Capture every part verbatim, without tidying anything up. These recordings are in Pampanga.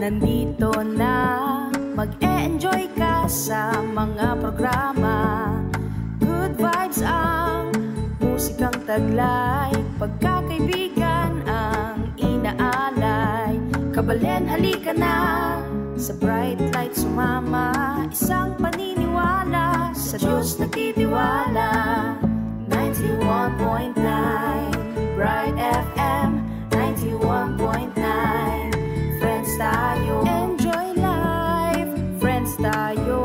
Nandito na, mag-e-enjoy ka sa mga programa. Good vibes ang musikang taglay, pagkakaibigan ang inaalay. Kabalen, halika na, sa Bright Light sumama, isang paniniwala, sa Diyos nagtitiwala. Ninety-one point nine Bright F M, ninety-one point nine Friends tayo. Enjoy life, friends tayo.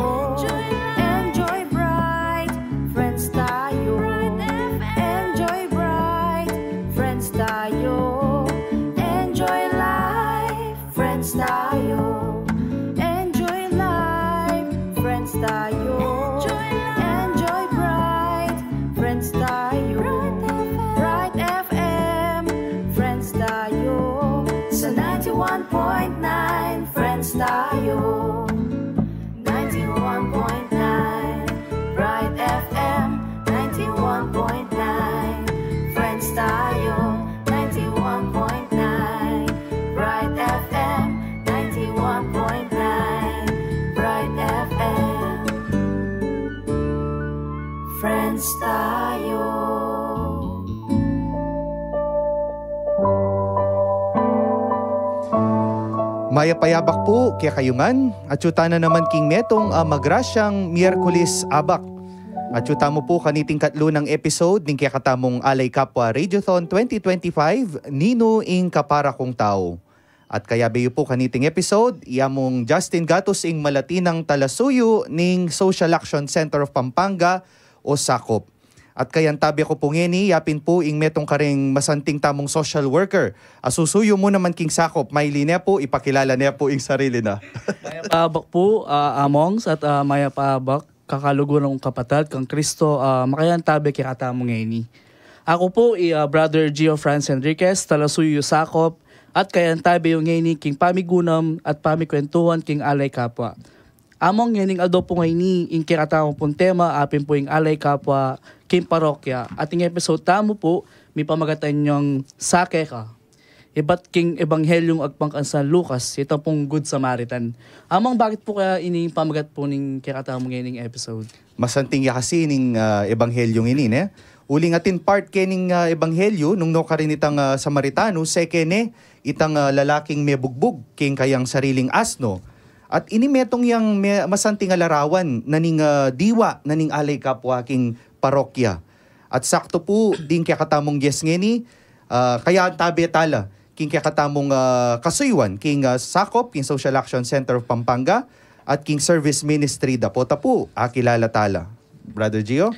Enjoy Bright, friends tayo. Enjoy Bright, friends tayo. Enjoy life, friends tayo. Enjoy life, friends tayo. Enjoy Bright, friends tayo. Bright F M, friends tayo. Sa ninety-one point nine, friends tayo. Ninety-one point nine Bright F M, ninety-one point nine Friends tayo, ninety-one point nine Bright F M, ninety-one point nine Bright F M. Friends tayo. Mayap a abak pu kekayu ngan, atyu tana naman king metung a magrasyang Miyerkules abak. Atyu tamu pu kaniting katlu nang episode ning kekatamung Alay Kapwa Radiothon twenty twenty-five, Ninu ing Kapara Kung Tau. At kayabe yu pu kaniting episode, i Among Justin Gatus ing malati nang talasuyu ning Social Action Center of Pampanga o SACOP. At kayantabe ku pu ngeni, yapin pu ing metung kareng masanting tamung social worker a susuyu mu naman king SACOP. Maili ne pu, ipakilala ne pu ing sarili na. Mayap a abak pu, ah, Amongs, at ah, mayap a abak, kakaluguran kung kapatad kang Kristo, ah, makayantabe kekatamu ngeni. Aku pu i ah, Brother Gio Franz Enriquez, talasuyu SACOP, at kayantabe yu ngeni king pamigunam at pamikwentuhan king Alay Kapwa. Among ngening aldo pu ngeni, ing kekatamu pung tema apin pu ing Alay Kapwa king parokya, at ing episode tamu pu mipamagatan yang Sake Ka. Ibat king Ebanghelyung agpang kang San Lucas, ita pung Good Samaritan. Among, bakit pu kaya ini ing pamagat pu ning kekatamu ngening episode? Masanting ya kasi ning ah, Ebanghelyung ini, ne? Uling atin part kening ah, Ebanghelyu, nung nukarin itang ah, Samaritano, seke ne itang ah, lalaking mebugbug king kayang sariling asno. At ini metung yang me, masanting a larawan na ning ah, diwa na ning Alay Kapwa king parokya. At sakto pu ding kekatamung guest ngeni, ah, kayantabe tala king kekatamung ah, kasuyuan king ah, SACOP, king Social Action Center of Pampanga, at king service ministry da. Pota pu, akilala tala. Brother Gio?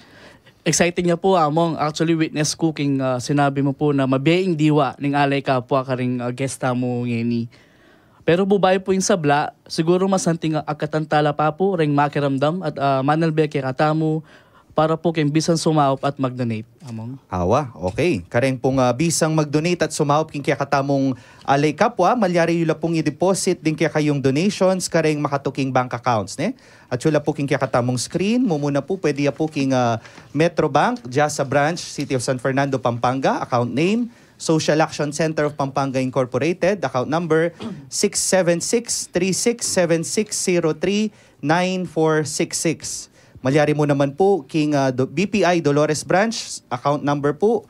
Exciting ya pu, Among. Actually, witness ku king ah, sinabi mu pu na mabie ing diwa ning Alay Kapwa karing ah, guest tamu ngeni. Pero bubai pu ing sabla, siguru masanting a akatan tala pa pu reng makiramdam at ah, manalbe kekatamu para pu king bisang sumaup at mag-donate, Among. Awa, okay. Kareng pung ah, bisang mag-donate at sumaup king kekatamung Alay Kapwa, malyari yu la pung i-deposit ding kekayung donations kareng makatuking bank accounts, ne? At yu la pu king kekatamung screen, mumuna pu, pwede ya pu king ah, Metrobank, Jasa Branch, City of San Fernando, Pampanga, account name, Social Action Center of Pampanga Incorporated, account number six seven six three six seven six zero three nine four six six. Malyari mu naman pu king ah, Do- B P I Dolores Branch, account number pu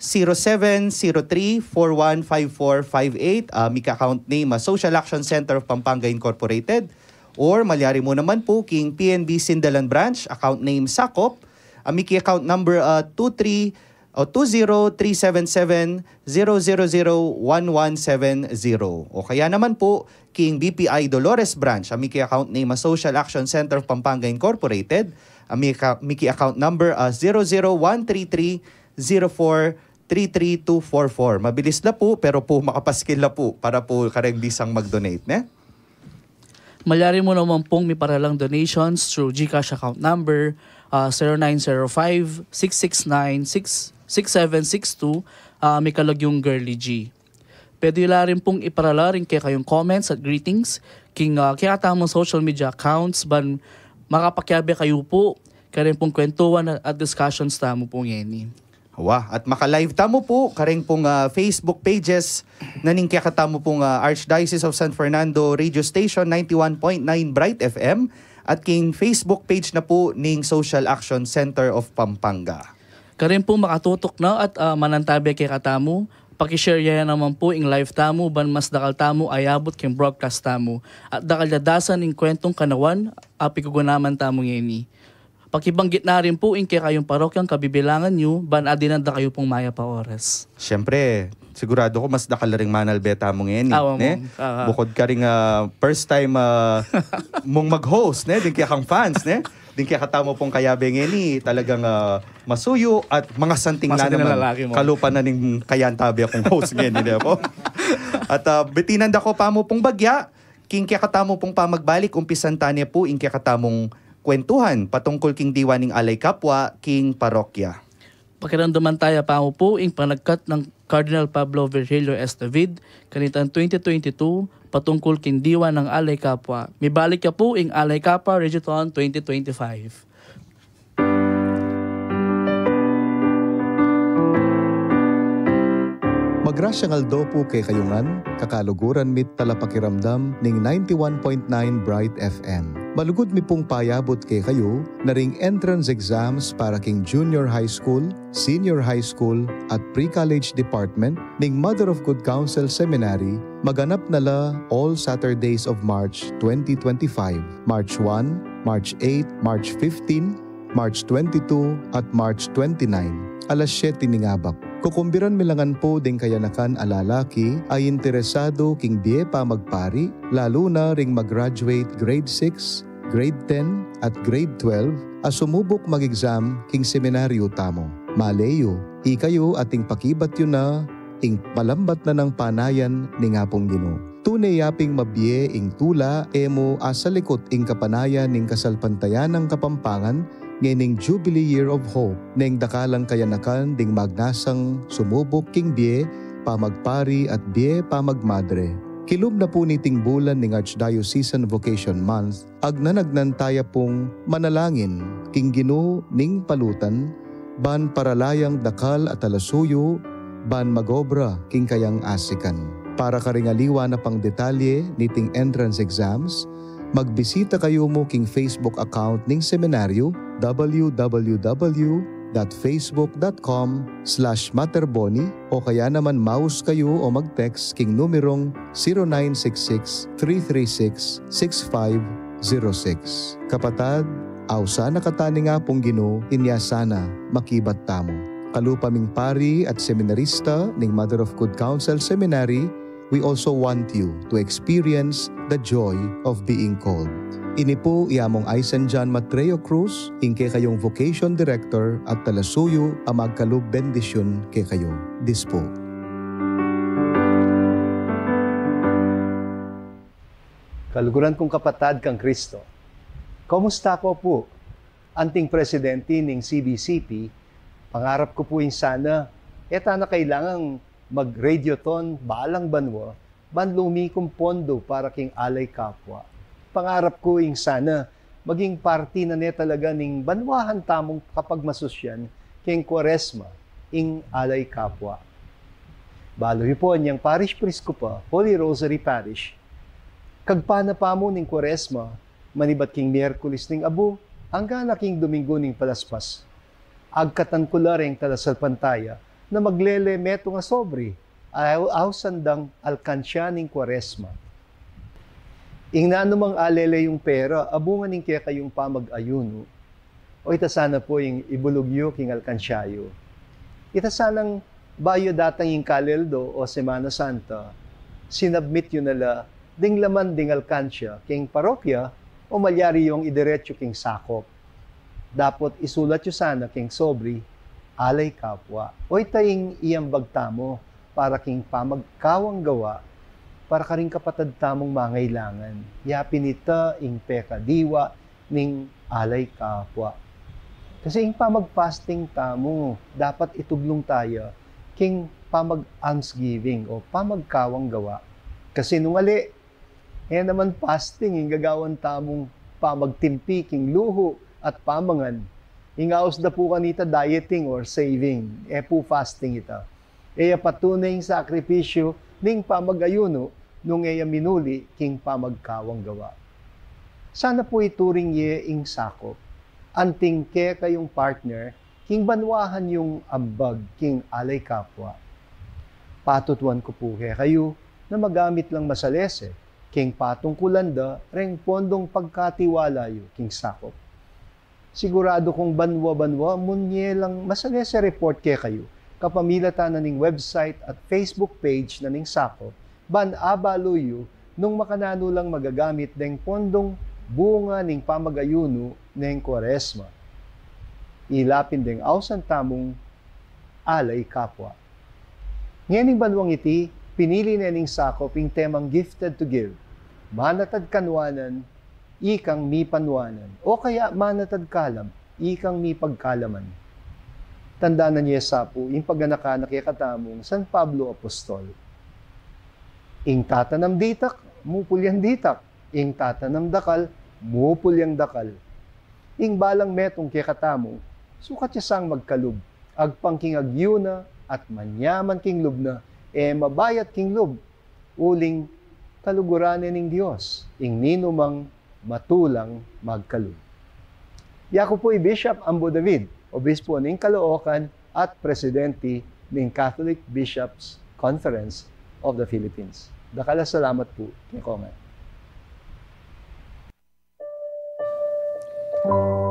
zero seven zero three four one five four five eight, ah, miki account name ah, Social Action Center of Pampanga Incorporated, or malyari mu naman pu king P N B Sindalan Branch, account name SACOP, ah, miki account number ah, two three o two zero three seven seven zero zero zero one one seven zero. O kaya naman pu king B P I Dolores Branch, a miki account name a Social Action Center of Pampanga Incorporated, a miki, miki account number a zero zero one three three zero four three three two four four. Mabilis la pu, pero pu makapaskil la pu para pu kareng bisang mag-donate, ne? Malyari mu naman pung miparalang donations through GCash account number ah, zero nine zero five six six nine six six seven six two, ah, mikalagyung Girly G. Pwede yu la rin pung iparala ring kekayung comments at greetings king ah, kekatamung social media accounts ban makapakiabe kayu pu kareng pung kwentuhan at, at discussions tamu pu ngeni. Wa, at maka-live tamu pu kareng pung, ah, Facebook pages na ning kekatamu pung, ah, Archdiocese of San Fernando Radio Station, ninety-one point nine Bright F M, at king Facebook page na pu ning Social Action Center of Pampanga. Karin pung makatutuk na at, ah, manantabe kekatamu, paki-share ya naman pu ing live tamu ban mas dakal tamu ayabut king broadcast tamu. At dakal ya dasan ing kwentung kanawan a pigugunaman tamu ngeni. Pakibanggit na rin pu ing kekayung parokyang kabibilangan yu, ban adinan da kayu pung mayap a oras. Siyempre, sigurado ku mas dakal la ring manalbe tamu ngeni, ah, ne? Bukod karing, ah, first time, ah, mung mag-host, ne? Ding kekang fans, ne? Ding kekatamu pung kayabe ngeni, talagang, ah, masuyu at mga santing la naman. Kalupa na ning kayantabe kung host ngeni, ne po? At, ah, bitinan da ku pa mu pung bagya, king kekatamu pung pamagbalik, umpisan ta ne pu ing kekatamung kwentuhan patungkul king diwa ning Alay Kapwa king parokya. Pakiramdaman taya pa mu pu ing panagkat nang Cardinal Pablo Virgilio Estevid kanitang twenty twenty-two patungkul king diwa nang Alay Kapwa. Mibalik ya pu ing Alay Kapwa Radiothon twenty twenty-five. Magrasyang aldo pu kekayu ngan, kakaluguran mi't talapakiramdam ning ninety-one point nine Bright F M. Malugud mi pung payabut kekayu na ring entrance exams para king junior high school, senior high school, at pre-college department ning Mother of Good Counsel Seminary maganap na la all Saturdays of March twenty twenty-five, March one, March eight, March fifteen, March twenty-two, at March twenty-nine, alas siyete ning abak. Kukumbiran mi la ngan pu ding kayanakan a lalaki a interesadu king bie pamagpari, lalu na ring mag-graduate grade six, grade ten, at grade twelve a sumubuk mag-exam king seminaryu tamu. Maley yu, ikayu ating pakibat yu na ing malambat na nang panayan ning Apung Ginu. Tune ya ping mabie ing tula e mu asalikut ing kapanayan ning kasalpantayanang Kapampangan ngening Jubilee Year of Hope, neng dakalang kayanakan ding magnasang sumubuk king bie pamagpari at bie pamagmadre. Kilub na pu niting bulan ning Archdiocesan Vocation Month, agnanagnan taya pung manalangin king Ginu ning palutan, ban para la yang dakal a talasuyu, ban mag-obra king kayang asikan. Para karing aliwa na pang detalye niting entrance exams, magbisita kayu mu king Facebook account ning seminaryu, w w w dot facebook dot com slash mater boni, o kaya naman maus kayu o mag-text king numerong zero nine six six, three three six, six five zero six. Kapatad, ausan na kata ning Apung Ginu, inya sana makibat tamu. Kalupa ming pari at seminarista ning Mother of Good Counsel Seminary, we also want you to experience the joy of being called. Ini pu i Among Aysan John Matreo Cruz, ing kekayung vocation director at talasuyu a magkalub bendisyun kekayu. Dispo. Kaluguran kung kapatad kang Kristo. Kumusta ko pu? Anting presidente ning C B C P, pangarap ku pu ing sana, e ta na kailangang mag-radiothon balang banwa, ban lumikum pondo para king Alay Kapwa. Pangarap ku ing sana, maging parti na ne talaga ning banwahan tamung kapagmasusyan king Kwaresma, ing Alay Kapwa. Balu yu pu, inyang parish priest ku pa, Holy Rosary Parish. Kagpana pa mu ning Kwaresma, manibat king Miyerkules ning Abu, angga na king Domingo ning Palaspas. Agkatan ku la reng talasalpantaya na maglele metung a sobre, au-, ausan dang alkansya ning Kwaresma. Ing nanumang alele yung pera, a bunga ning kekayung pamag-ayunu, o ita sana pu ing ibulug yu king alkansya yu. Ita sanang bayu datang ing Kaleldo o Semana Santa, sinabmit yu na la ding laman ding alkansya king parokya o malyari yung idiretsu king sakop. Dapot isulat yu sana king sobre, Alay Kapwa. O ita ing iambag tamu para king pamagkawang gawa para karing kapatad tamung mangailangan. Ya pin ita ing pekadiwa ning Alay Kapwa. Kasi ing pamag-fasting tamu, dapat ituglung taya king pamag-almsgiving o pamagkawang gawa. Kasi nung ali, e naman fasting ing gagawan tamung pamagtimpi king luhu at pamangan, Ing aus da pu kanita dieting or saving, e pu fasting ita. E ya patunay ing sakripisyu ning pamag-ayunu nung e ya minuli king pamagkawang gawa. Sana pu ituring ye ing sakop anting kekayung partner king banwahan yung ambag king alay kapwa. Patutuan ku pu kekayu na magamit lang masalese king patungkulan da reng pondong pagkatiwala yu king sakop. Siguradu kung banwa-banwa mu nye lang masalese report kekayu kapamilatan na ning website at Facebook page na ning sakop, ban abalu yu nung makananu lang magagamit deng pondong bunga ning pamag-ayunu neng Kuaresma. Ila pin deng ausan tamung alay kapwa. Ngening banwang iti, pinili ne ning sakop ing temang Gifted to Give, manatad kanwanan, ikang mipanwanan, o kaya manatad kalam, ikang mipagkalaman. Tandanan ye sa pu ing paganaka na kekatamung San Pablo Apostol. Ing tatanam ditak, mupul yang ditak. Ing tatanam dakal, mupul yang dakal. Ing balang metung kekatamu, sukat ya sang magkalub, agpang king agyu na at manyaman king lub na, e mabayat king lub, uling kaluguran ne ning Dios ing ninumang matulang magkalub. Yaku pu i Bishop Ambo David, Obispo ning Caloocan at Presidente ning Catholic Bishops Conference of the Philippines. Dakal a salamat pu kekongan.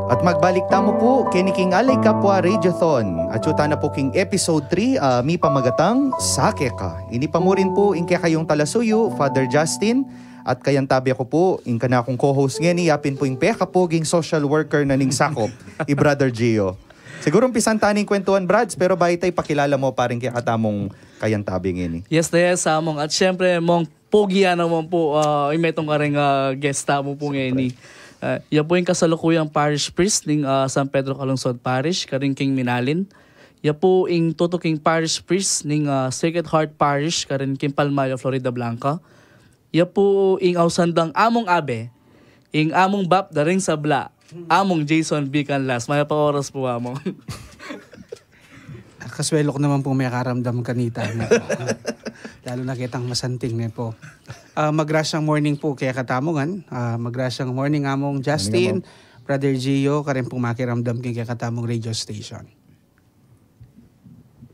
At magbalik tamu pu keni king Alay Kapwa Radiothon. Atyu tana pu king episode three, ah, mipamagatang Sake Ka. Ini pa murin pu ing kekayung talasuyu, Father Justin, at kayantabe ku pu ing kanakung co-host ngeni, yapin pu ing pekapoging social worker na ning sakop, i Brother Gio. Siguru umpisan tana ing kwentuhan, Brads, pero bayu ta, ipakilala mu pa ring kekatamung kayantabe ngeni. Yes, yes, Among. At syempre, Mong, pogi ya naman pu, ah, ing metung kareng, ah, guest tamu pu ngeni. Ah, ya pu ing kasalukuyang parish priest ning, ah, San Pedro Calungsod Parish, karin king Minalin. Ya pu ing tutuking parish priest ning, ah, Sacred Heart Parish, karin king Palmayo, Floridablanca. Ya pu ing ausan dang Among Abe, ing Among Bap da ring sabla, Among Jason B. Canlas. Mayap a oras pu, Among. Kasuelo ku naman pu mekaramdam kanita, ne pu. Lalu na ketang masanting, ne pu. Ah, magrasyang morning pu kekatamu ngan. Ah, magrasyang morning, Among Justin, Among. Brother Gio, karin pung makiramdam king kekatamung radio station.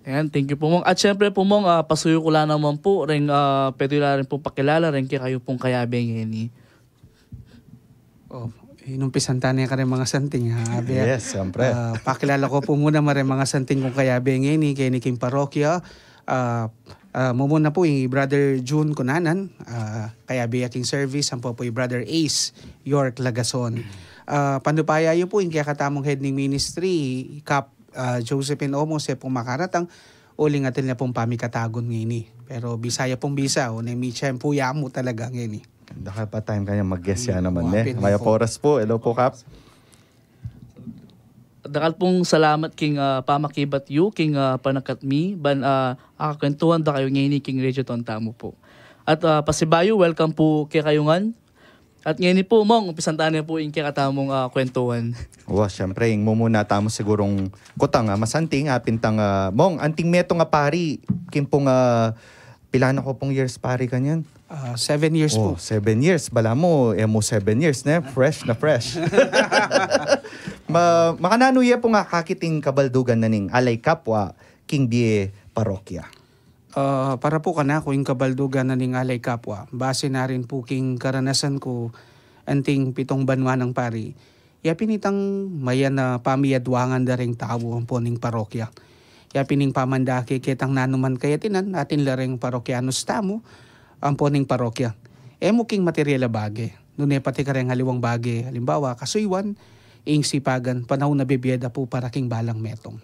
Ayan, thank you pu, Mong. At syempre pu, Mong, ah, pasuyu ku la naman pu reng, ah, pwede la rin pung pakilala reng kekayu pung kayabe ngeni. Oh, inumpisan ta ne kareng mangasanting, ha, Abe? Yes, syempre. Ah, pakilala ku pu muna mareng mangasanting kung kayabe ngeni keni king parokya. Ah, ah, mumuna pu i Brother Jun Cunanan, ah, kayabe ya king service, ampo pu i Brother Ace York Lagason. Ah, panupaya yu pu ing kekatamung head ning ministry, Kap ah, Josephine Omos, e pung makaratang, uling atin la pung pamikatagun ngeni. Pero bisa ya pung bisa, o, ne, mi tiyempu ya mu talaga ngeni. Dakal pa time kanya mag-guest ya naman, ne? Mayap a oras pu. Hello pu, Kap. Dakal pung salamat king, ah, pamakibat yu king, ah, panakat mi, ban, ah, akakwentuhan da kayu ngeni king radiothon tamu pu. At, ah, pasibayu, welcome pu kekayu ngan. At ngeni pu, Mong, umpisan ta ne pu ing kekatamung, ah, kwentuhan. Wa, syempre, ing mumuna tamu sigurung kutang, ah, masanting, ah, pin tang, ah, Mong, anting metung a pari, king pung, ah, pila na ko pung years pari kanyan? Ah, seven years pu. Oh, seven years. Balamu, e mu seven years, ne? Fresh na fresh. Ma-, makananu ye pung akakit ing kabaldugan na ning Alay Kapwa king bie parokya? Ah, para pu kanaku ing kabaldugan na ning Alay Kapwa, base na rin pu king karanasan ku anting pitung banwa nang pari, ya pin itang mayan a pamiadwangan da ring tau ampo ning parokya. Ya pin ing pamandake ketang nanuman kayatinan, atin la ring parokyanus tamu ampo ning parokya. E mu king material a bage, nune pati kareng aliwang bage, alimbawa, kasuyuan, ing sipagan, panaun a bibie da pu para king balang metung.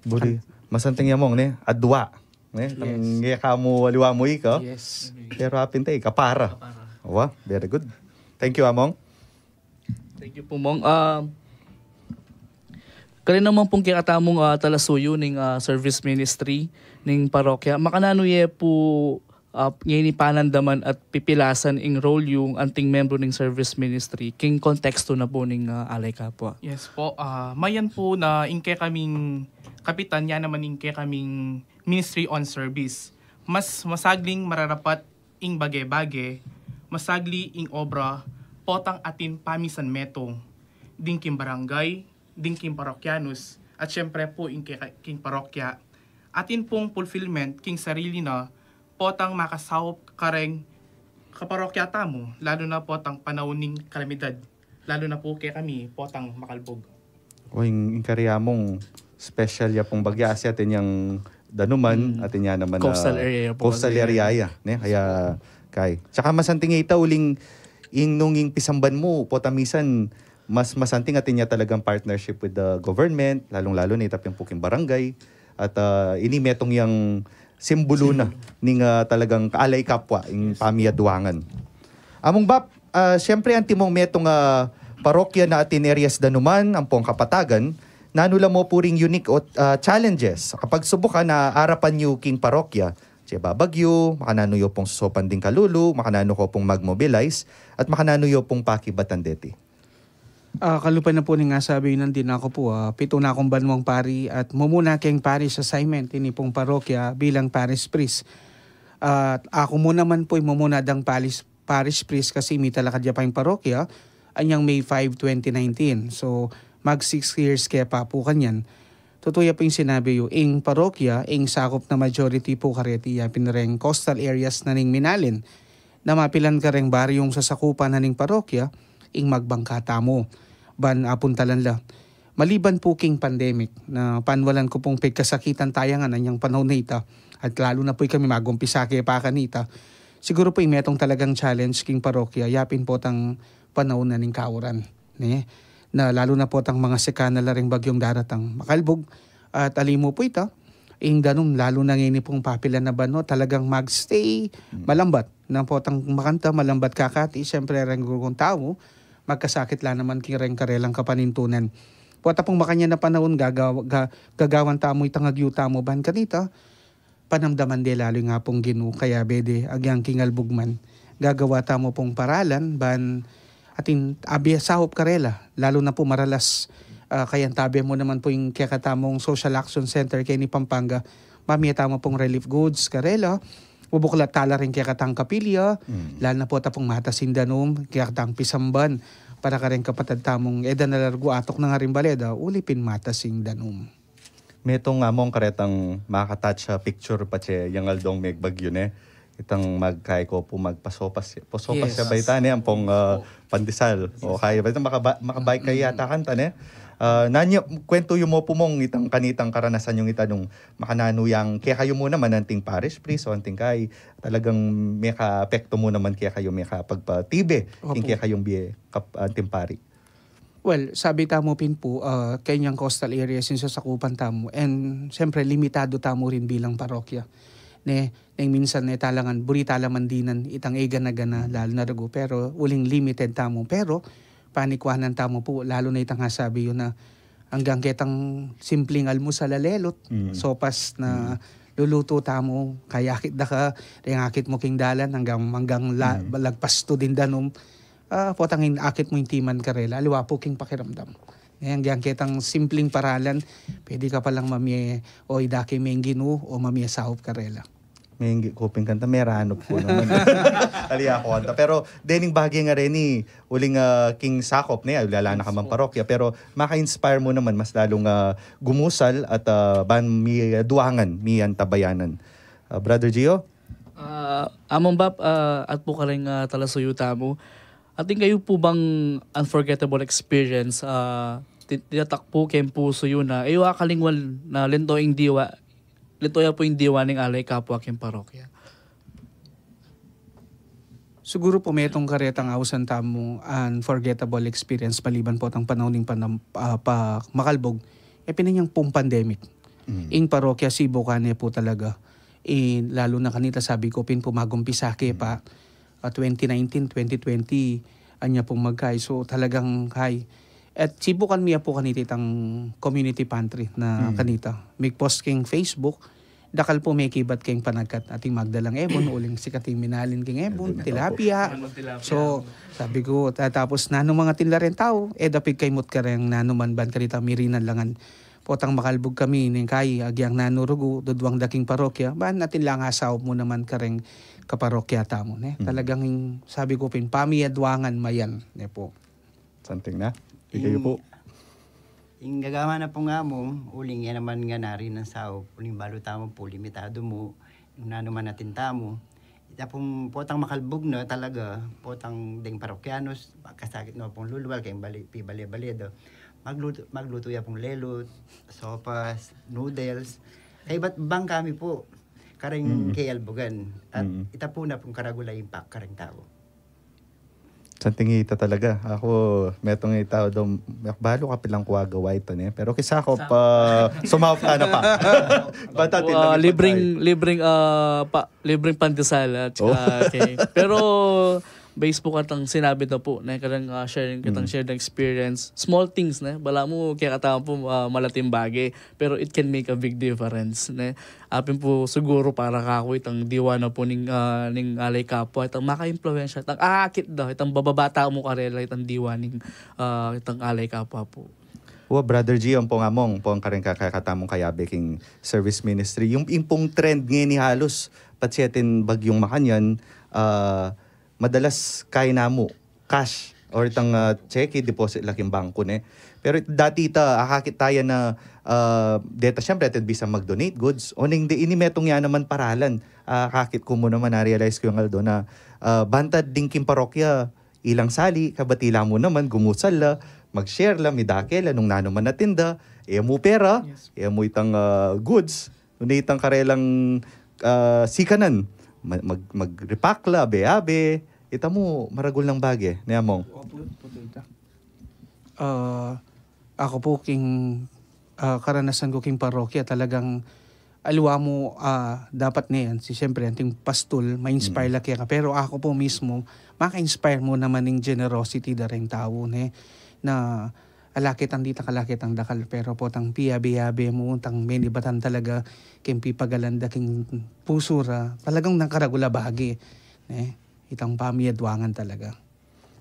Buri, masanting ya, Mong, ne? Adwa. Ne? Yes. Tang e ka mu aliwa mu ika. Yes. Pero apin ta, ika para. Ika para. Wa, very good. Thank you, Among. Thank you pu, Mong. Ah, karin naman pung kekatamung, ah, talasuyu ning, ah, service ministry ning parokya. Makananu ye pu, ah, ngeni panandaman at pipilasan ing role yu anting membro ning service ministry king konteksto na pu ning, ah, Alay Kapwa. Yes po, ah, mayan po na ing kekaming kapitan, ya naman ing kekaming ministry on service. Mas masagling mararapat ing bage-bage, masagli ing obra, potang atin pamisan metung, ding king barangay, ding king parokyanus, at siyempre po ing ke-, king parokya. Atin pong fulfillment king sarili na, potang makasaup kareng kaparokya tamu, lalu na potang panaun ning kalamidad, lalu na po kekami, potang Makalbug. O, ing, ing karya mung special ya pung bagya, asi atin yang danuman, Mm. atin ya naman, Coastal ah, area ya po coastal kasi area yan. ya, ne? Kaya, kay. Tsaka masanting ita uling ing nung ing pisamban mu, potang misan, mas masanting atin ya talagang partnership with the government, lalung-lalu na ita pung puking barangay. At, ah, ini metung yang simbulu na ning, ah, talagang Alay Kapwa, ing pamiyaduangan. Among Bap, ah, siyempre, antimong metung, ah, parokya na atin areas danuman, ampong kapatagan, nanu la mu pu ring unique o, ah, challenges, kapagsubukan na arapan yu king parokya, tse babagyu, makananu yu pung susupan ding kalulu, makananu ko pung mag-mobilize, at makananu yu pung pakibatan deti. Ah, kalupa na pu ning asabi yu nandin, aku pu, ah, pitu na kung banwang pari at mumuna keng parish assignment ini pung parokya bilang parish priest. At aku mu naman pu ing mumuna dang parish, parish priest kasi mitalakad ya pa ing parokya anyang May five, twenty nineteen. So, mag six years ke pa pu kanyan. Tutu ya pu ing sinabi yu, ing parokya, ing sakup na majority pu kareti ya pin reng coastal areas na ning minalin. Na mapilan kareng baryung sasakupan na ning parokya, ing magbangka tamu. Ban apuntalan la. Maliban pu king pandemic, na panwalan ku pung pigkasakitan taya ngan anyang panaun na ita, at lalu na pu ikami magumpisa ke pa kanita. Siguru pu ing metung talagang challenge king parokya, ya pin potang panaun na ning kauran, ne? Na lalu na potang mangasika na la ring bagyung daratang Makalbug, at ali mu pu ita, ing danum, lalu na ngeni pung papilan na banwa, talagang magstay, Mm. malambat. Na potang makanta, malambat kakati, siyempre, reng gurung tau, magkasakit la naman king reng karelang kapanintunan. Pota pung makanyan a panaun, gagawa-, ga-, gagawan tamu itang agyu tamu ban kanita, panamdaman de lalu ing Apung Ginu, kayabe de agyang king albug man. Gagawa tamu pung paralan, ban atin abe saup karela, lalu na pu maralas, ah, kayantabe mu naman pu ing kekatamung Social Action Center keni Pampanga, mamie tamu pung relief goods karela, bubuklat tala ring kekatang kapilya, Mm. lalu na pu ta pung matas ing danum, kekatang pisamban, para kareng kapatad tamung e da na largu atok na ngaring baleda, uli pin matas ing danum. Metung among karetang makatouch a picture patse yang aldong megbagyu ne. Itang magkay ko pu magpasopas, pasopas Yes. ya ba ita ne, ampong, ah, Opo. pandesal. Yes. O kaya ba ita makaba-, makabay kaya Mm. yata kanta ne. Ah, nanu, kwentu yu mu pu mung itang kanitang karanasan yung ita nung makananu yang kekayu mu naman anting parish priest o anting kay talagang mekaapekto mu naman kekayu, mekapagpatibe Opo. king kekayung bie kap-, anting pari. Well, sabi tamu pin pu, ah, kanyang coastal areas ing sasakupan tamu. And, siyempre, limitado tamu rin bilang parokya. Ne, neng minsan ne talangan, buri tala man dinan, itang e gana-gana, lalu na rugu. Pero, uling limited tamu. Pero, panikwanan tamu pu, lalu na itang asabi yu na, anggang ketang simpleng almusal a lelut, Mm. sopas na Mm. lulutu tamu, kayakit da ka, reng akit mu king dalan, anggang, anggang la-, Mm. lagpas tu ding danum, ah, potang in-, akit mu ing timan karela, aliwa pu king pakiramdam. Ngeni, anggang ketang simpleng paralan, pwede ka palang mamie, o idake meng Ginu, o mamie saup karela. Meng Gi-, kuping kanta, meranup ku naman. Ali aku kanta. Pero, dening bage nga reni, uling, ah, king sakop ne, ulala na ka man Yes po. parokya, pero maka-inspire mu naman, mas lalung, ah, gumusal at, ah, ban mi, ah, duangan, mi antabayanan. Ah, Brother Gio? Ah, Among Bap, ah, at pu kareng, ah, talasuyu tamu. Atin kayu pu bang unforgettable experience, ah, ti-, tinatak pu keng pusu yu na, e yu akalingwan na linto ing diwa, linto ya pu ing diwa ning Alay Kapwa keng parokya? Siguru pu metung karetang ausan tamung unforgettable experience maliban pu tang panaun ning panam-, ah, pa Makalbug, e pin inyang pung pandemic. Mm. Ing parokya sibukan ne pu talaga. E, lalu na kanita sabi ku pin pu magumpisa ke pa, Mm. ah, twenty nineteen, twenty twenty, anya pung magkay. So, talagang kay. At sibukan mi ya pu kanita itang community pantry na Mm. kanita. Migpost king Facebook, dakal pu mekibat keng panagkat, ating magdalang ebon, uling sikat ing minalin keng ebon, tilapia. So, sabi ku, tapos nanu mang atin la reng tau, e da pigkaimut kareng nanu man ban karita mirinan langan. Potang makalbug kami ning kai, agyang nanu rugu, duduang da king parokya, ban atin lang asaup mu naman kareng kaparokya tamu, ne? Talagang ing, sabi ku pin, pamiyaduangan mayan, ne pu. Something na? Ikayu pu. Ing gagawan na pung among, uling yan naman nga nari nang saup, uling balu tamu pu, limitadu mu, nung nanu man atin tamu. Ita pung potang makalbug na talaga, potang deng parokyanos, kasakit na pung lulwal, keng bali, pibale-bale da. Maglutu, maglutu ya pung lelut, sopas, noodles. Kaybat bang kami pu, kareng kayalbugan. At ita pu na pung karagul a impact kareng tau. Santing ita talaga. Aku, metung ita daw, balu kapilan ku agawa ita, ne? Pero kisa ku pa, sumaup ta na pa. Bata tin Ah, lang libreng, libreng, ah, pa, libreng pandesal at saka cake. Pero, based pu katang sinabi na pu, ne, kareng, ah, sharing, katang shared experience, small things, ne? Balamu, kaya katamu pu, ah, malating bagay. Pero it can make a big difference, ne? Apin pu siguru para kaku itang diwa na pu ning, ah, ning Alay Kapwa, itang makaimpluwensya, itang akit da, itang bababata mu karela, itang diwa ning, ah, itang Alay Kapwa pu. Wa, Brother G, ampong among, ampong kareng kakatamung kayabe king service ministry. Yung, yung pung trend ngeni halos, patse atin bagyung makanyan, ah, madalas kain na mu cash or itang, ah, tseke, deposit la king bangko, ne? Pero it-, dati ita, akakit taya na, ah, deta, siyempre, atin bisa mag-donate goods. Oneng de, ini metung ya naman paralan. Ah, akakit ku mu naman, na-realize ku yung aldo na, ah, bantad ding king parokya, ilang sali, kabat ila mu naman, gumusal la, mag-share la, midake la, nung nanu man atin da, e mu pera, e mu itang, ah, goods, nung itang karelang, ah, sikanan, ma-, mag-, mag-repack la, abe-abe, ita mu, maragul nang bage, ne, among? Opo, opo, ita. Ah, aku pu king, ah, karanasan ku king parokya, talagang aliwa mu, ah, dapat ne yan, si, siyempre, anting pastul, ma-inspire la kaya ka. Pero aku pu mismu, maka-inspire mu naman ing generosity da reng tau, ne, na alakit ang dita, kalakit ang dakal, pero potang piyabe-yabe mu, tang menibatan talaga, king pipagalan da king pusu ra, talagang nang karagul a bage, ne, itang pamiyaduangan talaga.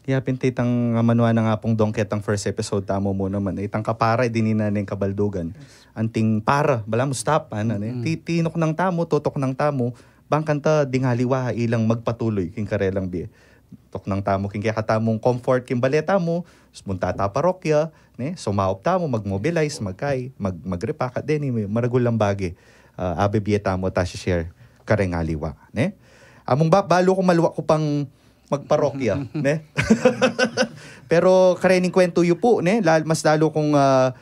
Ya, pin ta itang, ah, manuan na nga pung dungketang first episode tamu mu naman, itang kapara, dininan ning kabaldugan. Anting para, balamu stop, ana, ne? Ti-, tinuknang tamu, tutuknang tamu, bang kanta ding aliwa, ilang magpatuloy, king karelang bie. Tuknang tamu, king kekatamung comfort, king bale tamu, munta ta parokya, ne? Sumaup tamu, mag-mobilize, magkai, mag-, mag-repack, at deni, maragul lang bage. Ah, abibie tamu, ta share, kareng aliwa, ne? Among ba, balu ku maluwa ku pang magparokya, ne? Pero karening kwentu yu pu, ne? Lal-, mas lalu kung, ah,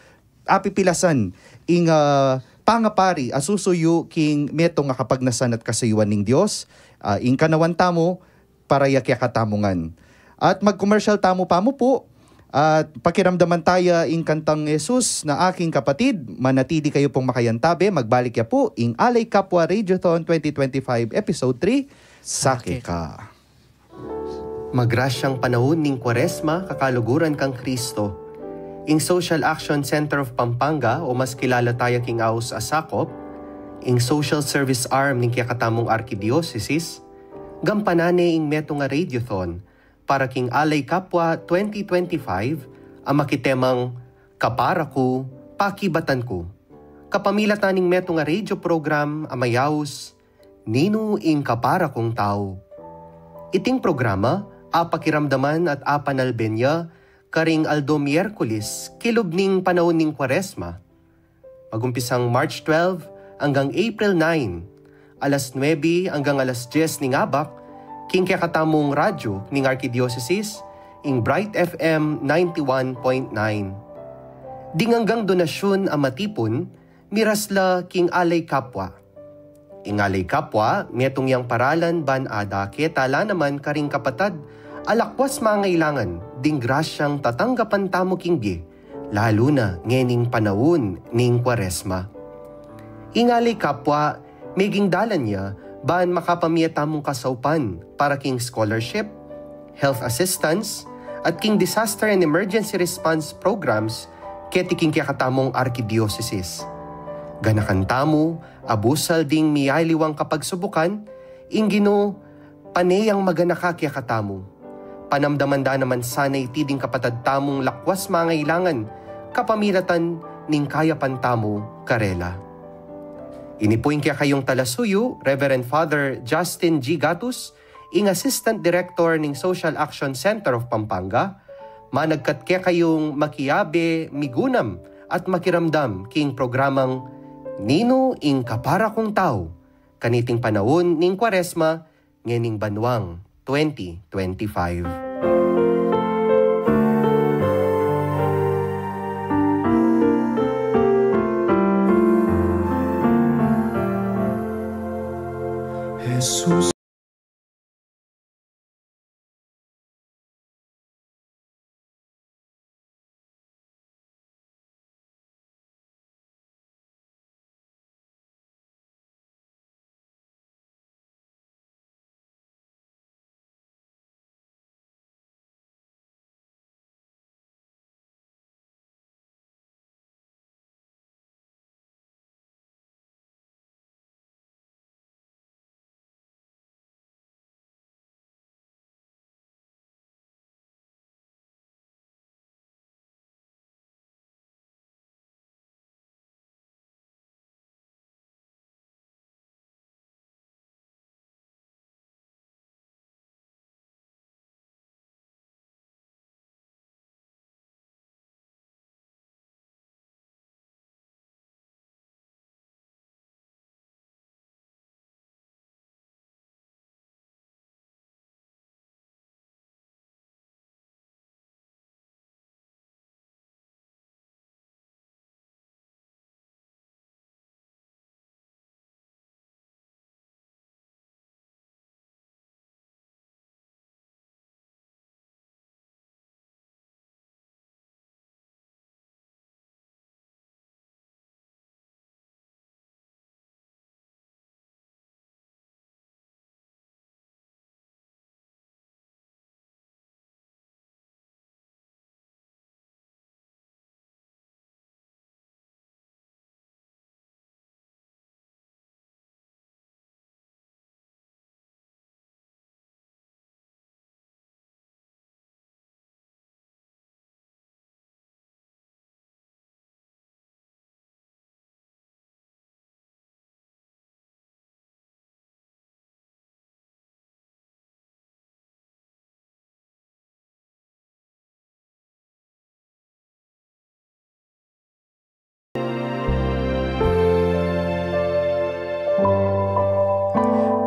apipilasan ing, ah, pangapari a susuyu king metung a kapagnasan at kasuyuan ning Dios, ah, ing kanawan tamu, para ya kekatamu ngan. At mag-commercial tamu pa mu pu, at pakiramdaman taya ing kantang Jesus na Aking Kapatid, manatili kayu pung makayantabe, magbalik ya pu, ing Alay Kapwa Radiothon twenty twenty-five Episode three, Sake Ka. Magrasyang panaun ning Kuaresma, kakaluguran kang Kristo. Ing Social Action Center of Pampanga, o mas kilala taya king aus a SACOP, ing social service arm ning kekatamung arkidiosesis, gampanan ne ing metung a radiothon para king Alay Kapwa twenty twenty-five a makitemang Kapara Ku, Pakibatan Ku, kapamilatan ning metung a radio program a mayaus Ninu ing Kapara Kung Tau. Iting programa apakiramdaman at apanalben ya karing aldo Miyerkules kilub ning panaun ning Kuaresma, magumpisang March twelve anggang April nine, alas nuebe anggang alas dyes ning abak, king kekatamung radyo ning Arkidiosesis, ing Bright F M ninety-one point nine. Ding anggang donasyun a matipun, miras la king Alay Kapwa. Ing Alay Kapwa, metung yang paralan ban adake tala naman karing kapatad a lakwas mangailangan ding grasyang tatanggapan tamu king bie, lalu na ngening panaun ning Kuaresma. Ing Alay Kapwa, meging dalan ya ban makapamie tamung kasaupan para king scholarship, health assistance, at king disaster and emergency response programs keti king kekatamung arkidiosesis. Ganakan tamu, abusal ding miyaliwang kapagsubukan, ing Ginu, pane yang maganaka kekatamu. Panamdaman da naman sana iti ding kapatad tamung lakwas mangailangan, kapamilatan ning kayapan tamu karela. Ini pu ing kekayung talasuyu, Reverend Father Justin G. Gatus, ing Assistant Director ning Social Action Center of Pampanga, managkat kekayung makiabe, migunam, at makiramdam king programang Ninu ing Kapara Kung Tau, kaniting panaun ning Kuaresma, ngening banuang twenty twenty-five. Jesus.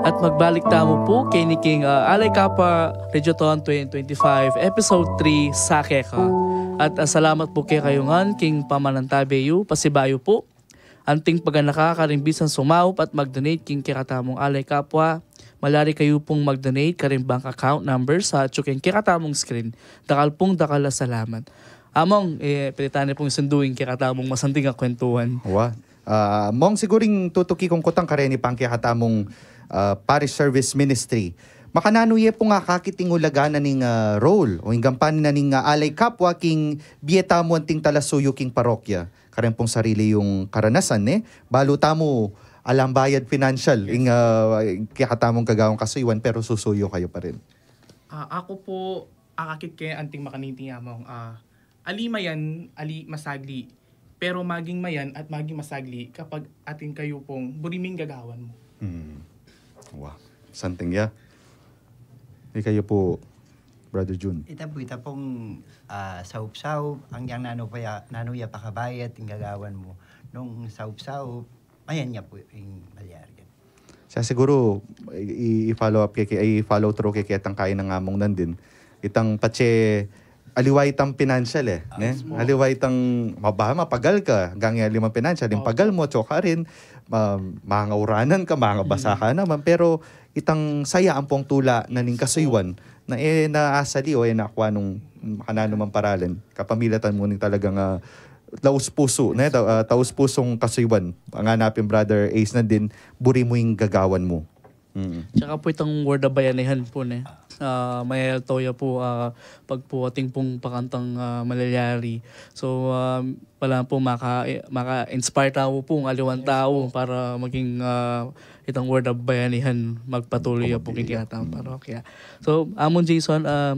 At magbalik tamu pu keni king, ah, Alay Kapwa Radyothon twenty twenty-five, Episode three, Sa Keka. At, ah, salamat pu kekayu ngan king pamanantabe yu, pasibayu pu. Anting paganaka karing bisang sumaup at mag-donate king kekatamung Alay Kapwa, malyari kayu pung mag-donate karing bank account number sa atyu king kekatamung screen. Dakal pung dakal a salamat. Among, e, pwede tane pung isundu ing kekatamung masanting a kwentuhan. Wa. Ah, Mong, siguru ing tutuki kung kutang kareni pang kekatamung, ah, Parish Service Ministry. Makananu ye pung akakit ing ulaga na ning, ah, role o ing gampanan na ning, ah, Alay Kapwa king bie tamu anting talasuyu king parokya? Karen pung sarili yung karanasan, ne? Balu tamu alang bayad financial, ing, ah, kekatamung gagawang kasuyuan, pero susuyu kayu pa rin. Ah, aku pu, akakit ke anting makaniti, Among, ah, ali mayan, ali masagli. Pero maging mayan at maging masagli kapag atin kayu pung buri mu ing gagawan mu. Hmm. Wa. Santing ya. Ikayu pu, Brother Jun. Ita pu, ita pung, ah, saup-saup, anggyang nanu pa ya, nanu ya pakabayat ing gagawan mu. Nung saup-saup, ayan ya pu ing malyari. Sa siguru, i-, i-, i-follow up ke, ke, i-follow through ke ketang kaina nang Among nandin. Itang patse, aliwa itang financial e, ne? Aliwa itang maba-, mapagal ka, anggang ya alimang financial, ing pagal mu, tsoka rin, ma-, mangauranan ka, mangabasa ka naman, pero itang saya ampong tula na ning kasuyuan, na e na asali o e na akwa nung makananu mang paralan, kapamilatan mu ning talagang, ah, taus-pusu, ne? Ta-, ah, taus-pusung kasuyuan. Ang hanapin, Brother Ace, nandin, buri mu ing gagawan mu. Mm. Tsaka po itang Word of Bayanihan po, ne. Ah, mayayaltaw ya po, ah, pag po atin pong pakantang, ah, malalyari. So, ah, wala po, maka-, maka-inspire tao po ng aliwang tao para maging, ah, itang Word of Bayanihan magpatuloy ya po king kekatang parokya. So, Among Jason, ah,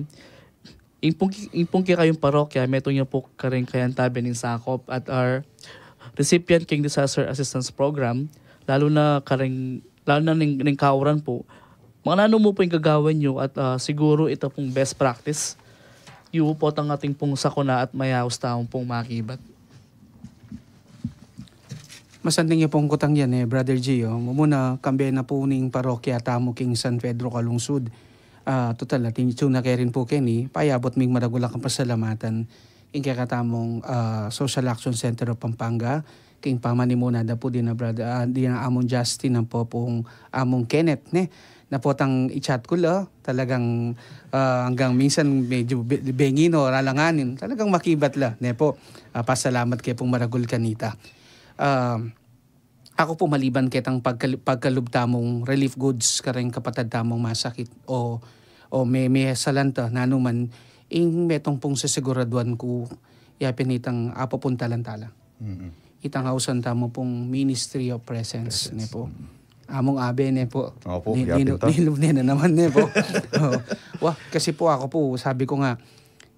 ing pung, ing pung kekayung parokya, metung ya po karing kayantabe ning sakop at our recipient king Disaster Assistance Program, lalu na karing, lalu na ning, ning kauran po. Makananu mu po ing gagawan yu at, ah, siguru ita pung best practice yu potang atin pung sakuna at mayaus tamu pung makibat. Masanting ya pung kutang yan, eh, Brother Gio. Mumuna, kambe na po ning parokya tamu king San Pedro Calungsod. Ah, total, atin itsu na ke rin po keni, payabot ming maragul a kapasalamatan king kekatamung, ah, Social Action Center of Pampanga, king pamanimuna da po dina brother, ah, dina Among Justin, ampo pung Among Kenneth, ne? Na potang i-chat ku la, talagang, ah, anggang minsan medyu be-, bengi no, alanganin, talagang makibat la, ne po? Ah, pasalamat ke pung maragul kanita. Ah, Aku po, maliban ketang pagkal-, pagkalub tamung relief goods kareng kapatad tamung masakit o, o me-, mesalan ta, nanu man, ing metung pung sisiguraduan ku, yapin itang apapuntalan tala. Mm. Itang ausan tamu pung ministry of presence, ne po. Among Abe, ne po. Opo, ni-, yapin ninu-, ta. Nilub ne na naman, ne po. Oh. Wah, kasi po aku po, sabi ku nga,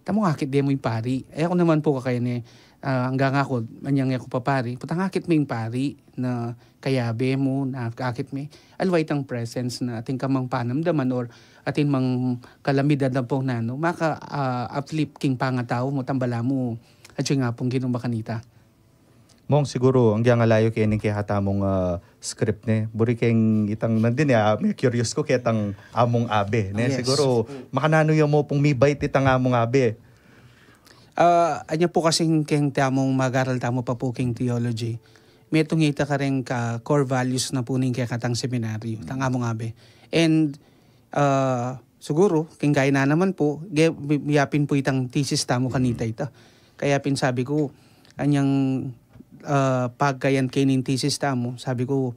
Tamung akit de mu ing pari. E, aku naman po kakayan e, ah, anggang aku, manyang e ku papari. Potang akit me ing pari na kayabe mu, na akit me. Aliwa itang presence na atin ka mang panamdaman or atin mang kalamidad ampong nanu, maka, ah, uplift king pangatau mu, tambala mu, atyu ing Apung Ginu makanita. Mong, siguru, anggang alayu keni king kekatamung, ah, script ne. Buri keng itang nandin, e, ah, me-curious ku ketang Among Abe ne. Yes. Siguru, makananu ya mu pung mibait itang Among Abe? Ah, anya po kasing keng tamung mag-aral tamu pa po keng theology, metung ita kareng ka-core values na po ning kekatang seminaryo, tang Among Abe. And, ah, siguru, keng kayna naman po, ge-, bi-, yapin po itang thesis tamu kanita ita. Kaya pin sabi ku, anyang, ah, pagkayan keni ning thesis tamu, sabi ku,